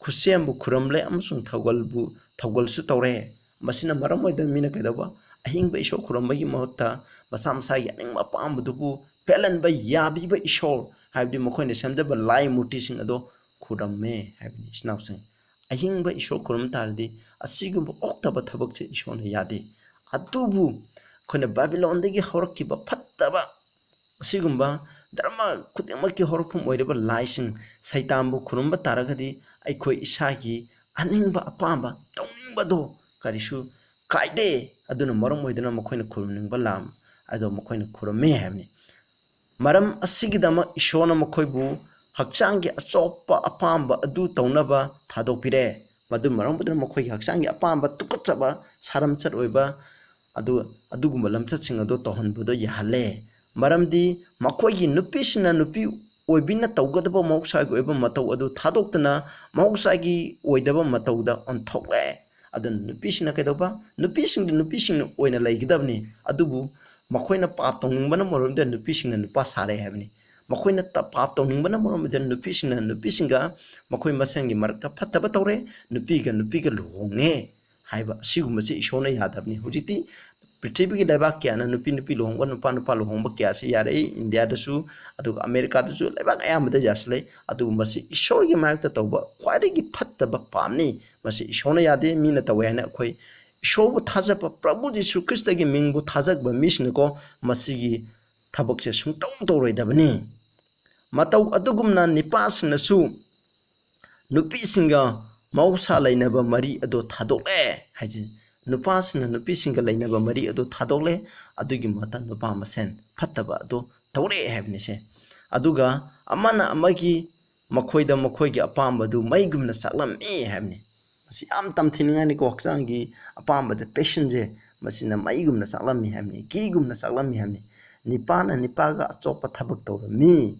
ꯈꯨꯠꯁꯦꯝꯕꯨ ꯈꯨꯔꯨꯝꯂꯦ ꯑꯃꯁꯨꯡ ꯊꯧꯒꯜꯕꯨ, ꯊꯧꯒꯜꯁꯨ ꯇꯧꯔꯦ꯫ ꯃꯁꯤꯅ ꯃꯔꯝ ꯑꯣꯏꯗꯨꯅ ꯃꯤꯅ ꯀꯩꯗꯧꯕ? ꯑꯍꯤꯡꯕ ꯏꯁꯣꯔ ꯈꯨꯔꯨꯝꯕꯒꯤ ꯃꯍꯨꯠꯇ ꯃꯁꯥ ꯃꯁꯥꯒꯤ ꯑꯅꯤꯡꯕ ꯑꯄꯥꯝꯕꯗꯨꯕꯨ ꯄꯦꯜꯍꯟꯕ ꯌꯥꯕꯤꯕ ꯏꯁꯣꯔ, ꯍꯥꯏꯕꯗꯤ ꯃꯈꯣꯏꯅ ꯁꯦꯝꯖꯕ ꯂꯥꯏ ꯃꯨꯔꯇꯤꯁꯤꯡ ꯑꯗꯣ ꯈꯨꯔꯝꯃꯦ ꯍꯥꯏꯕꯅꯤ, ꯏꯆꯤꯟ ꯏꯅꯥꯎꯁꯤꯡ꯫ ꯑꯍꯤꯡꯕ ꯏꯁꯣꯔ ꯈꯨꯔꯨꯝ ꯇꯥꯔꯗꯤ ꯑꯁꯤꯒꯨꯝꯕ ꯑꯣꯛꯇꯕ ꯊꯕꯛꯁꯦ ꯏꯁꯣꯔꯅ ꯌꯥꯗꯦ꯫ ꯑꯗꯨꯕꯨ ꯑꯩꯈꯣꯏꯅ ꯕꯥꯕꯤꯂꯣꯟꯗꯒꯤ ꯍꯧꯔꯛꯈꯤꯕ ꯐꯠꯇꯕ ꯑꯁꯤꯒꯨꯝꯕ ꯙꯔꯃ ꯈꯨꯗꯤꯡꯃꯛꯀꯤ ꯍꯧꯔꯛꯐꯝ ꯑꯣꯏꯔꯤꯕ ꯂꯥꯏꯁꯤꯡ, ꯁꯩꯇꯥꯟꯕꯨ ꯈꯨꯔꯨꯝꯕ ꯇꯥꯔꯒꯗꯤ ꯑꯩꯈꯣꯏ ꯏꯁꯥꯒꯤ ꯑꯅꯤꯡꯕ ꯑꯄꯥꯝꯕ ꯇꯧꯅꯤꯡꯕꯗꯣ ꯀꯔꯤꯁꯨ ꯀꯥꯏꯗꯦ꯫ ꯑꯗꯨꯅ ꯃꯔꯝ ꯑꯣꯏꯗꯨꯅ ꯃꯈꯣꯏꯅ ꯈꯨꯔꯨꯝꯅꯤꯡꯕ ꯂꯥꯝ ꯑꯗꯣ ꯃꯈꯣꯏꯅ ꯈꯨꯔꯨꯝꯃꯦ ꯍꯥꯏꯕꯅꯤ꯫ ꯃꯔꯝ ꯑꯁꯤꯒꯤꯗꯃꯛ ꯏꯁꯣꯔꯅ ꯃꯈꯣꯏꯕꯨ ꯍꯛꯆꯥꯡꯒꯤ ꯑꯆꯣꯞꯄ ꯑꯄꯥꯝꯕ ꯑꯗꯨ ꯇꯧꯅꯕ ꯊꯥꯗꯣꯛꯄꯤꯔꯦ꯫ ꯃꯗꯨ ꯃꯔꯝ ꯑꯣꯏꯗꯨꯅ ꯃꯈꯣꯏꯒꯤ ꯍꯛꯆꯥꯡꯒꯤ ꯑꯄꯥꯝꯕ ꯇꯨꯀꯠꯆꯕ, ꯁꯥꯔꯝꯆꯠ ꯑꯣꯏꯕ ꯑꯗꯨ, ꯑꯗꯨꯒꯨꯝꯕ ꯂꯝꯆꯠꯁꯤꯡ ꯑꯗꯨ ꯇꯧꯍꯟꯕꯗꯣ ꯌꯥꯍꯜꯂꯦ꯫ ꯃꯔꯝꯗꯤ ꯃꯈꯣꯏꯒꯤ ꯅꯨꯄꯤꯁꯤꯡꯅ ꯅꯨꯄꯤ ꯑꯣꯏꯕꯤꯅ ꯇꯧꯒꯗꯕ ꯃꯍꯧꯁꯥꯒꯤ ꯑꯣꯏꯕ ꯃꯇꯧ ꯑꯗꯨ ꯊꯥꯗꯣꯛꯇꯨꯅ ꯃꯍꯧꯁꯥꯒꯤ ꯑꯣꯏꯗꯕ ꯃꯇꯧꯗ ꯑꯣꯟꯊꯣꯛꯂꯦ꯫ ꯑꯗꯨꯅ ꯅꯨꯄꯤꯁꯤꯡꯅ ꯀꯩꯗꯧꯕ? ꯅꯨꯄꯤꯁꯤꯡꯗꯤ ꯅꯨꯄꯤꯁꯤꯡꯅ ꯑꯣꯏꯅ ꯂꯩꯒꯗꯕꯅꯤ꯫ ꯑꯗꯨꯕꯨ ꯃꯈꯣꯏꯅ ꯄꯥꯞ ꯇꯧꯅꯤꯡꯕꯅ ꯃꯔꯝ ꯑꯣꯏꯗꯨꯅ ꯅꯨꯄꯤꯁꯤꯡꯅ ꯅꯨꯄꯥ ꯁꯥꯔꯦ ꯍꯥꯏꯕꯅꯤ꯫ ꯃꯈꯣꯏꯅ ꯇ-, ꯄꯥꯞ ꯇꯧꯅꯤꯡꯕꯅ ꯃꯔꯝ ꯑꯣꯏꯗꯨꯅ ꯅꯨꯄꯤꯁꯤꯡꯅ ꯅꯨꯄꯤꯁꯤꯡꯒ ꯃꯈꯣꯏ ꯃꯁꯦꯟꯒꯤ ꯃꯔꯛꯇ ꯐꯠꯇꯕ ꯇꯧꯔꯦ, ꯅꯨꯄꯤꯒ ꯅꯨꯄꯤꯒ ꯂꯨꯍꯣꯡꯉꯦ ꯍꯥꯏꯕ ꯑꯁꯤꯒꯨꯝꯕꯁꯤ ꯏꯁꯣꯔꯅ ꯌꯥꯗꯕꯅꯤ꯫ ꯍꯧꯖꯤꯛꯇꯤ ꯄ꯭ꯔꯤꯊꯤꯕꯤꯒꯤ ꯂꯩꯕꯥꯛ ꯀꯌꯥꯅ ꯅꯨꯄꯤ ꯅꯨꯄꯤ ꯂꯨꯍꯣꯡꯕ, ꯅꯨꯄꯥ ꯅꯨꯄꯥ ꯂꯨꯍꯣꯡꯕ ꯀꯌꯥꯁꯤ ꯌꯥꯔꯛꯏ꯫ ꯏꯟꯗꯤꯌꯥꯗꯁꯨ, ꯑꯗꯨꯒ ꯑꯃꯦꯔꯤꯀꯥꯗꯁꯨ, ꯂꯩꯕꯥꯛ ꯑꯌꯥꯝꯕꯗ ꯌꯥꯁꯤꯜꯂꯛꯏ꯫ ꯑꯗꯨꯕꯨ ꯃꯁꯤ ꯏꯁꯣꯔꯒꯤ ꯃꯥꯌꯣꯛꯇ ꯇꯧꯕ ꯈ꯭ꯋꯥꯏꯗꯒꯤ ꯐꯠꯇꯕ ꯄꯥꯞꯅꯤ꯫ ꯃꯁꯤ ꯏꯁꯣꯔꯅ ꯌꯥꯗꯦ, ꯃꯤꯅ ꯇꯧꯋꯦ ꯍꯥꯏꯅ ꯑꯩꯈꯣꯏ ꯏꯁꯣꯔꯕꯨ ꯊꯥꯖꯕ, ꯄ꯭ꯔꯚꯨ ꯖꯤꯁꯨ ꯈ꯭ꯔꯤꯁꯇꯒꯤ ꯃꯤꯡꯕꯨ ꯊꯥꯖꯕ ꯃꯤꯁꯤꯡꯅꯀꯣ ꯃꯁꯤꯒꯤ ꯊꯕꯛꯁꯦ ꯁꯨꯡꯇꯧ ꯇꯧꯔꯣꯏꯗꯕꯅꯤ꯫ ꯃꯇꯧ ꯑꯗꯨꯒꯨꯝꯅ ꯅꯤꯄꯥꯁꯤꯡꯅꯁꯨ ꯅꯨꯄꯤꯁꯤꯡꯒ ꯃꯍꯧꯁꯥ ꯂꯩꯅꯕ ꯃꯔꯤ ꯑꯗꯨ ꯊꯥꯗꯣꯛꯂꯦ ꯍꯥꯏꯁꯦ꯫ ꯅꯨꯄꯥꯁꯤꯡꯅ ꯅꯨꯄꯤꯁꯤꯡꯒ ꯂꯩꯅꯕ ꯃꯔꯤ ꯑꯗꯨ ꯊꯥꯗꯣꯛꯂꯦ, ꯑꯗꯨꯒꯤ ꯃꯍꯨꯠꯇ ꯅꯨꯄꯥ ꯃꯁꯦꯟ ꯐꯠꯇꯕ ꯑꯗꯨ ꯇꯧꯔꯦ ꯍꯥꯏꯕꯅꯤꯁꯦ꯫ ꯑꯗꯨꯒ ꯑꯃꯅ ꯑꯃꯒꯤ, ꯃꯈꯣꯏꯗ ꯃꯈꯣꯏꯒꯤ ꯑꯄꯥꯝꯕꯗꯨ ꯃꯩꯒꯨꯝꯅ ꯆꯥꯛꯂꯝꯃꯤ ꯍꯥꯏꯕꯅꯤ꯫ ꯃꯁꯤ ꯌꯥꯝ ꯇꯝꯊꯤꯅꯤꯡꯉꯥꯏꯅꯤꯀꯣ꯫ ꯍꯛꯆꯥꯡꯒꯤ ꯑꯄꯥꯝꯕꯗ, ꯄꯦꯁꯟꯁꯦ, ꯃꯁꯤꯅ ꯃꯩꯒꯨꯝꯅ ꯆꯥꯛꯂꯝꯃꯤ ꯍꯥꯏꯕꯅꯤ, ꯘꯤꯒꯨꯝꯅ ꯆꯥꯛꯂꯝꯃꯤ ꯍꯥꯏꯕꯅꯤ꯫ ꯅꯤꯄꯥꯅ ꯅꯤꯄꯥꯒ ꯑꯆꯣꯞꯄ ꯊꯕꯛ ꯇꯧꯔꯝꯃꯤ,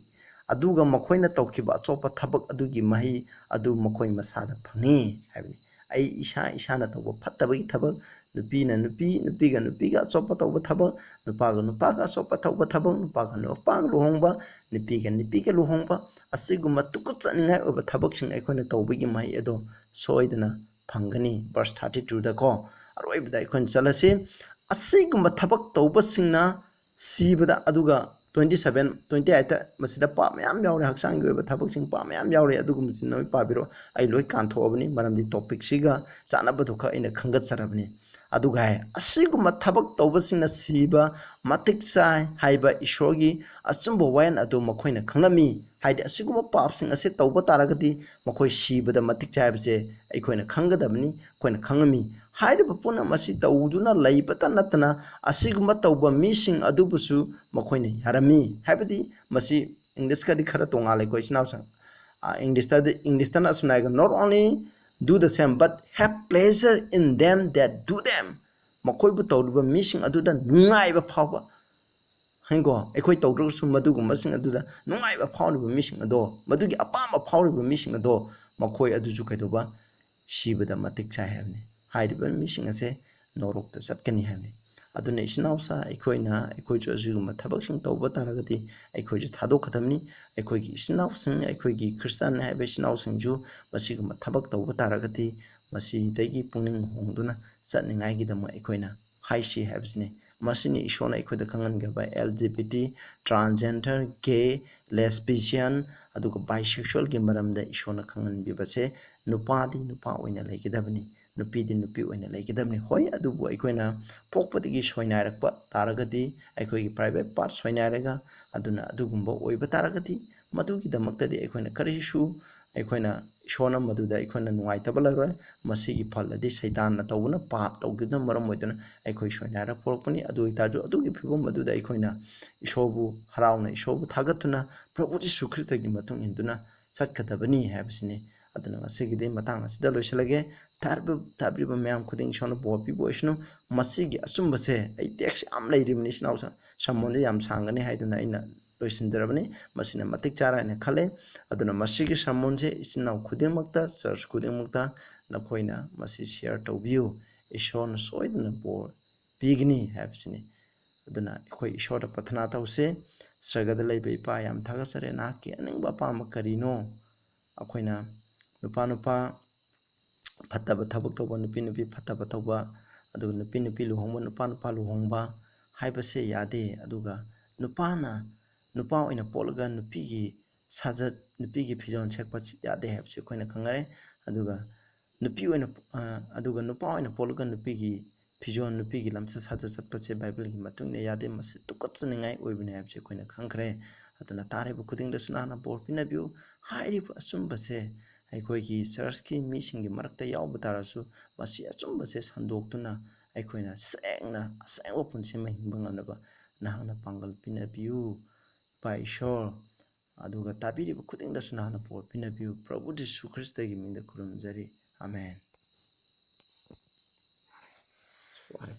ꯑꯗꯨꯒ ꯃꯈꯣꯏꯅ ꯇꯧꯈꯤꯕ ꯑꯆꯣꯞꯄ ꯊꯕꯛ ꯑꯗꯨꯒꯤ ꯃꯍꯩ ꯑꯗꯨ ꯃꯈꯣꯏ ꯃꯁꯥꯗ ꯐꯪꯉꯤ ꯍꯥꯏꯕꯅꯤ꯫ ꯑꯩ ꯏꯁꯥ ꯏꯁꯥꯅ ꯇꯧꯕ ꯐꯠꯇꯕꯒꯤ ꯊꯕꯛ, ꯅꯨꯄꯤꯅ ꯅꯨꯄꯤ, ꯅꯨꯄꯤꯒ ꯅꯨꯄꯤꯒ ꯑꯆꯣꯞꯄ ꯇꯧꯕ ꯊꯕꯛ, ꯅꯨꯄꯥꯒ ꯅꯨꯄꯥꯒ ꯑꯆꯣꯞꯄ ꯇꯧꯕ ꯊꯕꯛ, ꯅꯨꯄꯥꯒ ꯅꯨꯄꯥꯒ ꯂꯨꯍꯣꯡꯕ, ꯅꯨꯄꯤꯒ ꯅꯨꯄꯤꯒ ꯂꯨꯍꯣꯡꯕ, ꯑꯁꯤꯒꯨꯝꯕ ꯇꯨꯀꯠꯆꯅꯤꯡꯉꯥꯏ ꯑꯣꯏꯕ ꯊꯕꯛꯁꯤꯡ ꯑꯩꯈꯣꯏꯅ ꯇꯧꯕꯒꯤ ꯃꯍꯩ ꯑꯗꯣ ꯁꯣꯏꯗꯅ ꯐꯪꯒꯅꯤ꯫ Verse thirty twoꯗꯀꯣ, ꯑꯔꯣꯏꯕꯗ ꯑꯩꯈꯣꯏꯅ ꯆꯠꯂꯁꯤ꯫ ꯑꯁꯤꯒꯨꯝꯕ ꯊꯕꯛ ꯇꯧꯕꯁꯤꯡꯅ ꯁꯤꯕꯗ, ꯑꯗꯨꯒ twenty seven, twenty eightꯇ ꯃꯁꯤꯗ ꯄꯥꯞ ꯃꯌꯥꯝ ꯌꯥꯎꯔꯦ, ꯍꯛꯆꯥꯡꯒꯤ ꯑꯣꯏꯕ ꯊꯕꯛꯁꯤꯡ ꯄꯥꯞ ꯃꯌꯥꯝ ꯌꯥꯎꯔꯦ꯫ ꯑꯗꯨꯒꯨꯝꯕꯁꯤ ꯅꯣꯏ ꯄꯥꯕꯤꯔꯣ, ꯑꯩ ꯂꯣꯏ ꯀꯥꯟꯊꯣꯛꯑꯕꯅꯤ, ꯃꯔꯝꯗꯤ ꯇꯣꯄꯤꯛꯁꯤꯒ ꯆꯥꯟꯅꯕꯗꯨ ꯈꯛ ꯑꯩꯅ ꯈꯟꯒꯠꯆꯔꯕꯅꯤ꯫ ꯑꯗꯨꯒ ꯍꯥꯏ, ꯑꯁꯤꯒꯨꯝꯕ ꯊꯕꯛ ꯇꯧꯕꯁꯤꯡꯅ ꯁꯤꯕ ꯃꯇꯤꯛ ꯆꯥꯏ ꯍꯥꯏꯕ ꯏꯁꯣꯔꯒꯤ ꯑꯆꯨꯝꯕ ꯋꯥꯌꯦꯜ ꯑꯗꯨ ꯃꯈꯣꯏꯅ ꯈꯪꯂꯝꯃꯤ꯫ ꯍꯥꯏꯗꯤ, ꯑꯁꯤꯒꯨꯝꯕ ꯄꯥꯞꯁꯤꯡ ꯑꯁꯤ ꯇꯧꯕ ꯇꯥꯔꯒꯗꯤ ꯃꯈꯣꯏ ꯁꯤꯕꯗ ꯃꯇꯤꯛ ꯆꯥꯏ ꯍꯥꯏꯕꯁꯦ ꯑꯩꯈꯣꯏꯅ ꯈꯪꯒꯗꯕꯅꯤ, ꯑꯩꯈꯣꯏꯅ ꯈꯪꯂꯝꯃꯤ꯫ ꯍꯥꯏꯔꯤꯕ ꯄꯨꯝꯅꯃꯛ ꯑꯁꯤ ꯇꯧꯗꯨꯅ ꯂꯩꯕꯇ ꯅꯠꯇꯅ, ꯑꯁꯤꯒꯨꯝꯕ ꯇꯧꯕ ꯃꯤꯁꯤꯡ ꯑꯗꯨꯕꯨꯁꯨ ꯃꯈꯣꯏꯅ ꯌꯥꯔꯝꯃꯤ꯫ ꯍꯥꯏꯕꯗꯤ, ꯃꯁꯤ ꯏꯪꯂꯤꯁꯀꯗꯤ ꯈꯔ ꯇꯣꯉꯥꯜꯂꯦꯀꯣ, ꯏꯆꯤꯟ ꯏꯅꯥꯎꯁꯤꯡ꯫ ꯑꯥ, ꯏꯪꯂꯤꯁꯇꯗꯤ, ꯏꯪꯂꯤꯁꯇꯅ ꯑꯁꯨꯝꯅ ꯍꯥꯏꯒ, "Not only do the same, but have pleasure in them that do them. ꯃꯈꯣꯏꯕꯨ ꯇꯧꯔꯤꯕ ꯃꯤꯁꯤꯡ ꯑꯗꯨꯗ ꯅꯨꯡꯉꯥꯏꯕ ꯐꯥꯎꯕ, ꯍꯥꯏꯀꯣ, ꯑꯩꯈꯣꯏ ꯇꯧꯗ꯭ꯔꯒꯁꯨ ꯃꯗꯨꯒꯨꯝꯕꯁꯤꯡ ꯑꯗꯨꯗ ꯅꯨꯡꯉꯥꯏꯕ ꯐꯥꯎꯔꯤꯕ ꯃꯤꯁꯤꯡ ꯑꯗꯣ, ꯃꯗꯨꯒꯤ ꯑꯄꯥꯝꯕ ꯐꯥꯎꯔꯤꯕ ꯃꯤꯁꯤꯡ ꯑꯗꯣ, ꯃꯈꯣꯏ ꯑꯗꯨꯁꯨ ꯀꯩꯗꯧꯕ? ꯁꯤꯕꯗ ꯃꯇꯤꯛ ꯆꯥꯏ ꯍꯥꯏꯕꯅꯤ꯫ ꯍꯥꯏꯔꯤꯕ ꯃꯤꯁꯤꯡ ꯑꯁꯦ ꯅꯣꯔꯣꯛꯇ ꯆꯠꯀꯅꯤ ꯍꯥꯏꯕꯅꯤ꯫ ꯑꯗꯨꯅ ꯏꯆꯤꯟ ꯏꯅꯥꯎꯁꯥ ꯑꯩꯈꯣꯏꯅ, ꯑꯩꯈꯣꯏꯁꯨ ꯑꯁꯤꯒꯨꯝꯕ ꯊꯕꯛꯁꯤꯡ ꯇꯧꯕ ꯇꯥꯔꯒꯗꯤ ꯑꯩꯈꯣꯏꯁꯨ ꯊꯥꯗꯣꯛꯀꯗꯕꯅꯤ꯫ ꯑꯩꯈꯣꯏꯒꯤ ꯏꯆꯤꯟ ꯏꯅꯥꯎꯁꯤꯡ, ꯑꯩꯈꯣꯏꯒꯤ ꯈ꯭ꯔꯤꯁꯇꯥꯟ ꯍꯥꯏꯕ ꯏꯆꯤꯟ ꯏꯅꯥꯎꯁꯤꯡꯁꯨ ꯃꯁꯤꯒꯨꯝꯕ ꯊꯕꯛ ꯇꯧꯕ ꯇꯥꯔꯒꯗꯤ ꯃꯁꯤꯗꯒꯤ ꯄꯨꯛꯅꯤꯡ ꯍꯣꯡꯗꯨꯅ ꯆꯠꯅꯤꯡꯉꯥꯏꯒꯤꯗꯃꯛ ꯑꯩꯈꯣꯏꯅ ꯍꯥꯏꯁꯤ ꯍꯥꯏꯕꯁꯤꯅꯤ꯫ ꯃꯁꯤꯅꯤ ꯏꯁꯣꯔꯅ ꯑꯩꯈꯣꯏꯗ ꯈꯪꯍꯟꯈꯤꯕ L G B T, transgender, gay, lesbian, ꯑꯗꯨꯒ bisexualꯒꯤ ꯃꯔꯝꯗ ꯏꯁꯣꯔꯅ ꯈꯪꯍꯟꯕꯤꯕꯁꯦ꯫ ꯅꯨꯄꯥꯗꯤ ꯅꯨꯄꯥ ꯑꯣꯏꯅ ꯂꯩꯒꯗꯕꯅꯤ, ꯅꯨꯄꯤꯗꯤ ꯅꯨꯄꯤ ꯑꯣꯏꯅ ꯂꯩꯒꯗꯕꯅꯤ꯫ ꯍꯣꯏ, ꯑꯗꯨꯕꯨ ꯑꯩꯈꯣꯏꯅ ꯄꯣꯛꯄꯗꯒꯤ ꯁꯣꯏꯅꯥꯏꯔꯛꯄ ꯇꯥꯔꯒꯗꯤ, ꯑꯩꯈꯣꯏꯒꯤ private part ꯁꯣꯏꯅꯥꯏꯔꯒ, ꯑꯗꯨꯅ ꯑꯗꯨꯒꯨꯝꯕ ꯑꯣꯏꯕ ꯇꯥꯔꯒꯗꯤ, ꯃꯗꯨꯒꯤꯗꯃꯛꯇꯗꯤ ꯑꯩꯈꯣꯏꯅ ꯀꯔꯤꯁꯨ, ꯑꯩꯈꯣꯏꯅ ꯏꯁꯣꯔꯅ ꯃꯗꯨꯗ ꯑꯩꯈꯣꯏꯅ ꯅꯨꯡꯉꯥꯏꯇꯕ ꯂꯩꯔꯣꯏ꯫ ꯃꯁꯤꯒꯤ ꯐꯜ ꯑꯗꯤ ꯁꯩꯇꯥꯟꯅ ꯇꯧꯕꯅ, ꯄꯥꯞ ꯇꯧꯈꯤꯕꯅ ꯃꯔꯝ ꯑꯣꯏꯗꯨꯅ ꯑꯩꯈꯣꯏ ꯁꯣꯏꯅꯥꯏꯔ ꯄꯣꯔꯛꯄꯅꯤ꯫ ꯑꯗꯨ ꯑꯣꯏꯇꯥꯔꯁꯨ ꯑꯗꯨꯒꯤ ꯐꯤꯕꯝ ꯑꯗꯨꯗ ꯑꯩꯈꯣꯏꯅ ꯏꯁꯣꯔꯕꯨ ꯍꯔꯥꯎꯅ, ꯏꯁꯣꯔꯕꯨ ꯊꯥꯒꯠꯇꯨꯅ, ꯄ꯭ꯔꯚꯨ ꯖꯤꯁꯨ ꯈ꯭ꯔꯤꯁꯇꯒꯤ ꯃꯇꯨꯡ ꯏꯟꯗꯨꯅ ꯆꯠꯀꯗꯕꯅꯤ ꯍꯥꯏꯕꯁꯤꯅꯤ꯫ ꯑꯗꯨꯅ ꯉꯁꯤꯒꯤꯗꯤ ꯃꯇꯥꯡ ꯑꯁꯤꯗ ꯂꯣꯏꯁꯤꯜꯂꯒꯦ꯫ ꯇꯥꯔꯤꯕ, ꯇꯥꯕꯤꯔꯤꯕ ꯃꯌꯥꯝ ꯈꯨꯗꯤꯡ ꯏꯁꯣꯔꯅ ꯕꯣꯔ ꯄꯤꯕ ꯑꯣꯏꯁꯅꯨ꯫ ꯃꯁꯤꯒꯤ ꯑꯆꯨꯝꯕꯁꯦ, ꯑꯩ text ꯌꯥꯝ ꯂꯩꯔꯤꯕꯅꯤ, ꯏꯆꯤꯟ ꯏꯅꯥꯎ, sermonꯁꯦ ꯌꯥꯝ ꯁꯥꯡꯒꯅꯤ ꯍꯥꯏꯗꯨꯅ ꯑꯩꯅ ꯂꯣꯏꯁꯤꯟꯖꯔꯕꯅꯤ꯫ ꯃꯁꯤꯅ ꯃꯇꯤꯛ ꯆꯥꯔꯦ ꯍꯥꯏꯅ ꯈꯜꯂꯦ꯫ ꯑꯗꯨꯅ ꯃꯁꯤꯒꯤ sermonꯁꯦ ꯏꯆꯤꯟ ꯏꯅꯥꯎ ꯈꯨꯗꯤꯡꯃꯛꯇ, church ꯈꯨꯗꯤꯡꯃꯛꯇ ꯅꯈꯣꯏꯅ ꯃꯁꯤ share ꯇꯧꯕꯤꯌꯨ꯫ ꯏꯁꯣꯔꯅ ꯁꯣꯏꯗꯅ ꯕꯣꯔ ꯄꯤꯒꯅꯤ ꯍꯥꯏꯕꯁꯤꯅꯤ꯫ ꯑꯗꯨꯅ ꯑꯩꯈꯣꯏ ꯏꯁꯣꯔꯗ ꯄ꯭ꯔꯊꯅꯥ ꯇꯧꯁꯦ꯫ ꯁꯔꯒꯗ ꯂꯩꯕ ꯏꯄꯥ, ꯌꯥꯝ ꯊꯥꯒꯠꯆꯔꯦ꯫ ꯅꯍꯥꯛꯀꯤ ꯑꯅꯤꯡꯕ ꯑꯄꯥꯝꯕ ꯀꯔꯤꯅꯣ? ꯑꯩꯈꯣꯏꯅ ꯅꯨꯄꯥ ꯅꯨꯄꯥ ꯐꯠꯇꯕ ꯊꯕꯛ ꯇꯧꯕ, ꯅꯨꯄꯤ ꯅꯨꯄꯤ ꯐꯠꯇꯕ ꯇꯧꯕ, ꯑꯗꯨꯒ ꯅꯨꯄꯤ ꯅꯨꯄꯤ ꯂꯨꯍꯣꯡꯕ, ꯅꯨꯄꯥ ꯅꯨꯄꯥ ꯂꯨꯍꯣꯡꯕ ꯍꯥꯏꯕꯁꯦ ꯌꯥꯗꯦ꯫ ꯑꯗꯨꯒ ꯅꯨꯄꯥꯅ ꯅꯨꯄꯥ ꯑꯣꯏꯅ ꯄꯣꯛꯂꯒ ꯅꯨꯄꯤꯒꯤ ꯁꯥꯖꯠ, ꯅꯨꯄꯤꯒꯤ ꯐꯤꯖꯣꯜ ꯁꯦꯠꯄ ꯌꯥꯗꯦ ꯍꯥꯏꯕꯁꯤ ꯑꯩꯈꯣꯏꯅ ꯈꯪꯅꯔꯦ꯫ ꯑꯗꯨꯒ ꯅꯨꯄꯤ ꯑꯣꯏꯅ, ꯑ, ꯑꯗꯨꯒ ꯅꯨꯄꯥ ꯑꯣꯏꯅ ꯄꯣꯛꯂꯒ ꯅꯨꯄꯤꯒꯤ ꯐꯤꯖꯣꯜ, ꯅꯨꯄꯤꯒꯤ ꯂꯝꯆꯠ ꯁꯥꯖꯠ ꯆꯠꯄꯁꯦ ꯕꯥꯏꯕꯜꯒꯤ ꯃꯇꯨꯡ ꯏꯟꯅ ꯌꯥꯗꯦ꯫ ꯃꯁꯤ ꯇꯨꯀꯠꯆꯅꯤꯡꯉꯥꯏ ꯑꯣꯏꯕꯅꯤ ꯍꯥꯏꯕꯁꯤ ꯑꯩꯈꯣꯏꯅ ꯈꯪꯈ꯭ꯔꯦ꯫ ꯑꯗꯨꯅ ꯇꯥꯔꯤꯕ ꯈꯨꯗꯤꯡꯗꯁꯨ ꯅꯍꯥꯛꯅ ꯕꯣꯔ ꯄꯤꯅꯕꯤꯌꯨ꯫ ꯍꯥꯏꯔꯤꯕ ꯑꯆꯨꯝꯕꯁꯦ ꯑꯩꯈꯣꯏꯒꯤ churchꯀꯤ ꯃꯤꯁꯤꯡꯒꯤ ꯃꯔꯛꯇ ꯌꯥꯎꯕ ꯇꯥꯔꯁꯨ, ꯃꯁꯤ ꯑꯆꯨꯝꯕꯁꯦ ꯁꯟꯗꯣꯛꯇꯨꯅ ꯑꯩꯈꯣꯏꯅ ꯁꯦꯡꯅ ꯑꯁꯦꯡꯕ ꯄꯨꯟꯁꯤ ꯑꯃ ꯍꯤꯡꯕ ꯉꯝꯅꯕ ꯅꯍꯥꯛꯅ ꯄꯥꯡꯒꯜ ꯄꯤꯅꯕꯤꯌꯨ꯫ ꯏꯄꯥ ꯏꯁꯣꯔ, ꯑꯗꯨꯒ ꯇꯥꯕꯤꯔꯤꯕ ꯈꯨꯗꯤꯡꯗꯁꯨ ꯅꯍꯥꯛꯅ ꯄꯣꯠ ꯄꯤꯅꯕꯤꯌꯨ꯫ ꯄ꯭ꯔꯚꯨ ꯖꯤꯁꯨ ꯈ꯭ꯔꯤꯁꯇꯒꯤ ꯃꯤꯡꯗ ꯈꯨꯔꯨꯝꯖꯔꯤ, ꯑꯃꯦꯟ꯫ ꯋꯥꯔꯦ꯫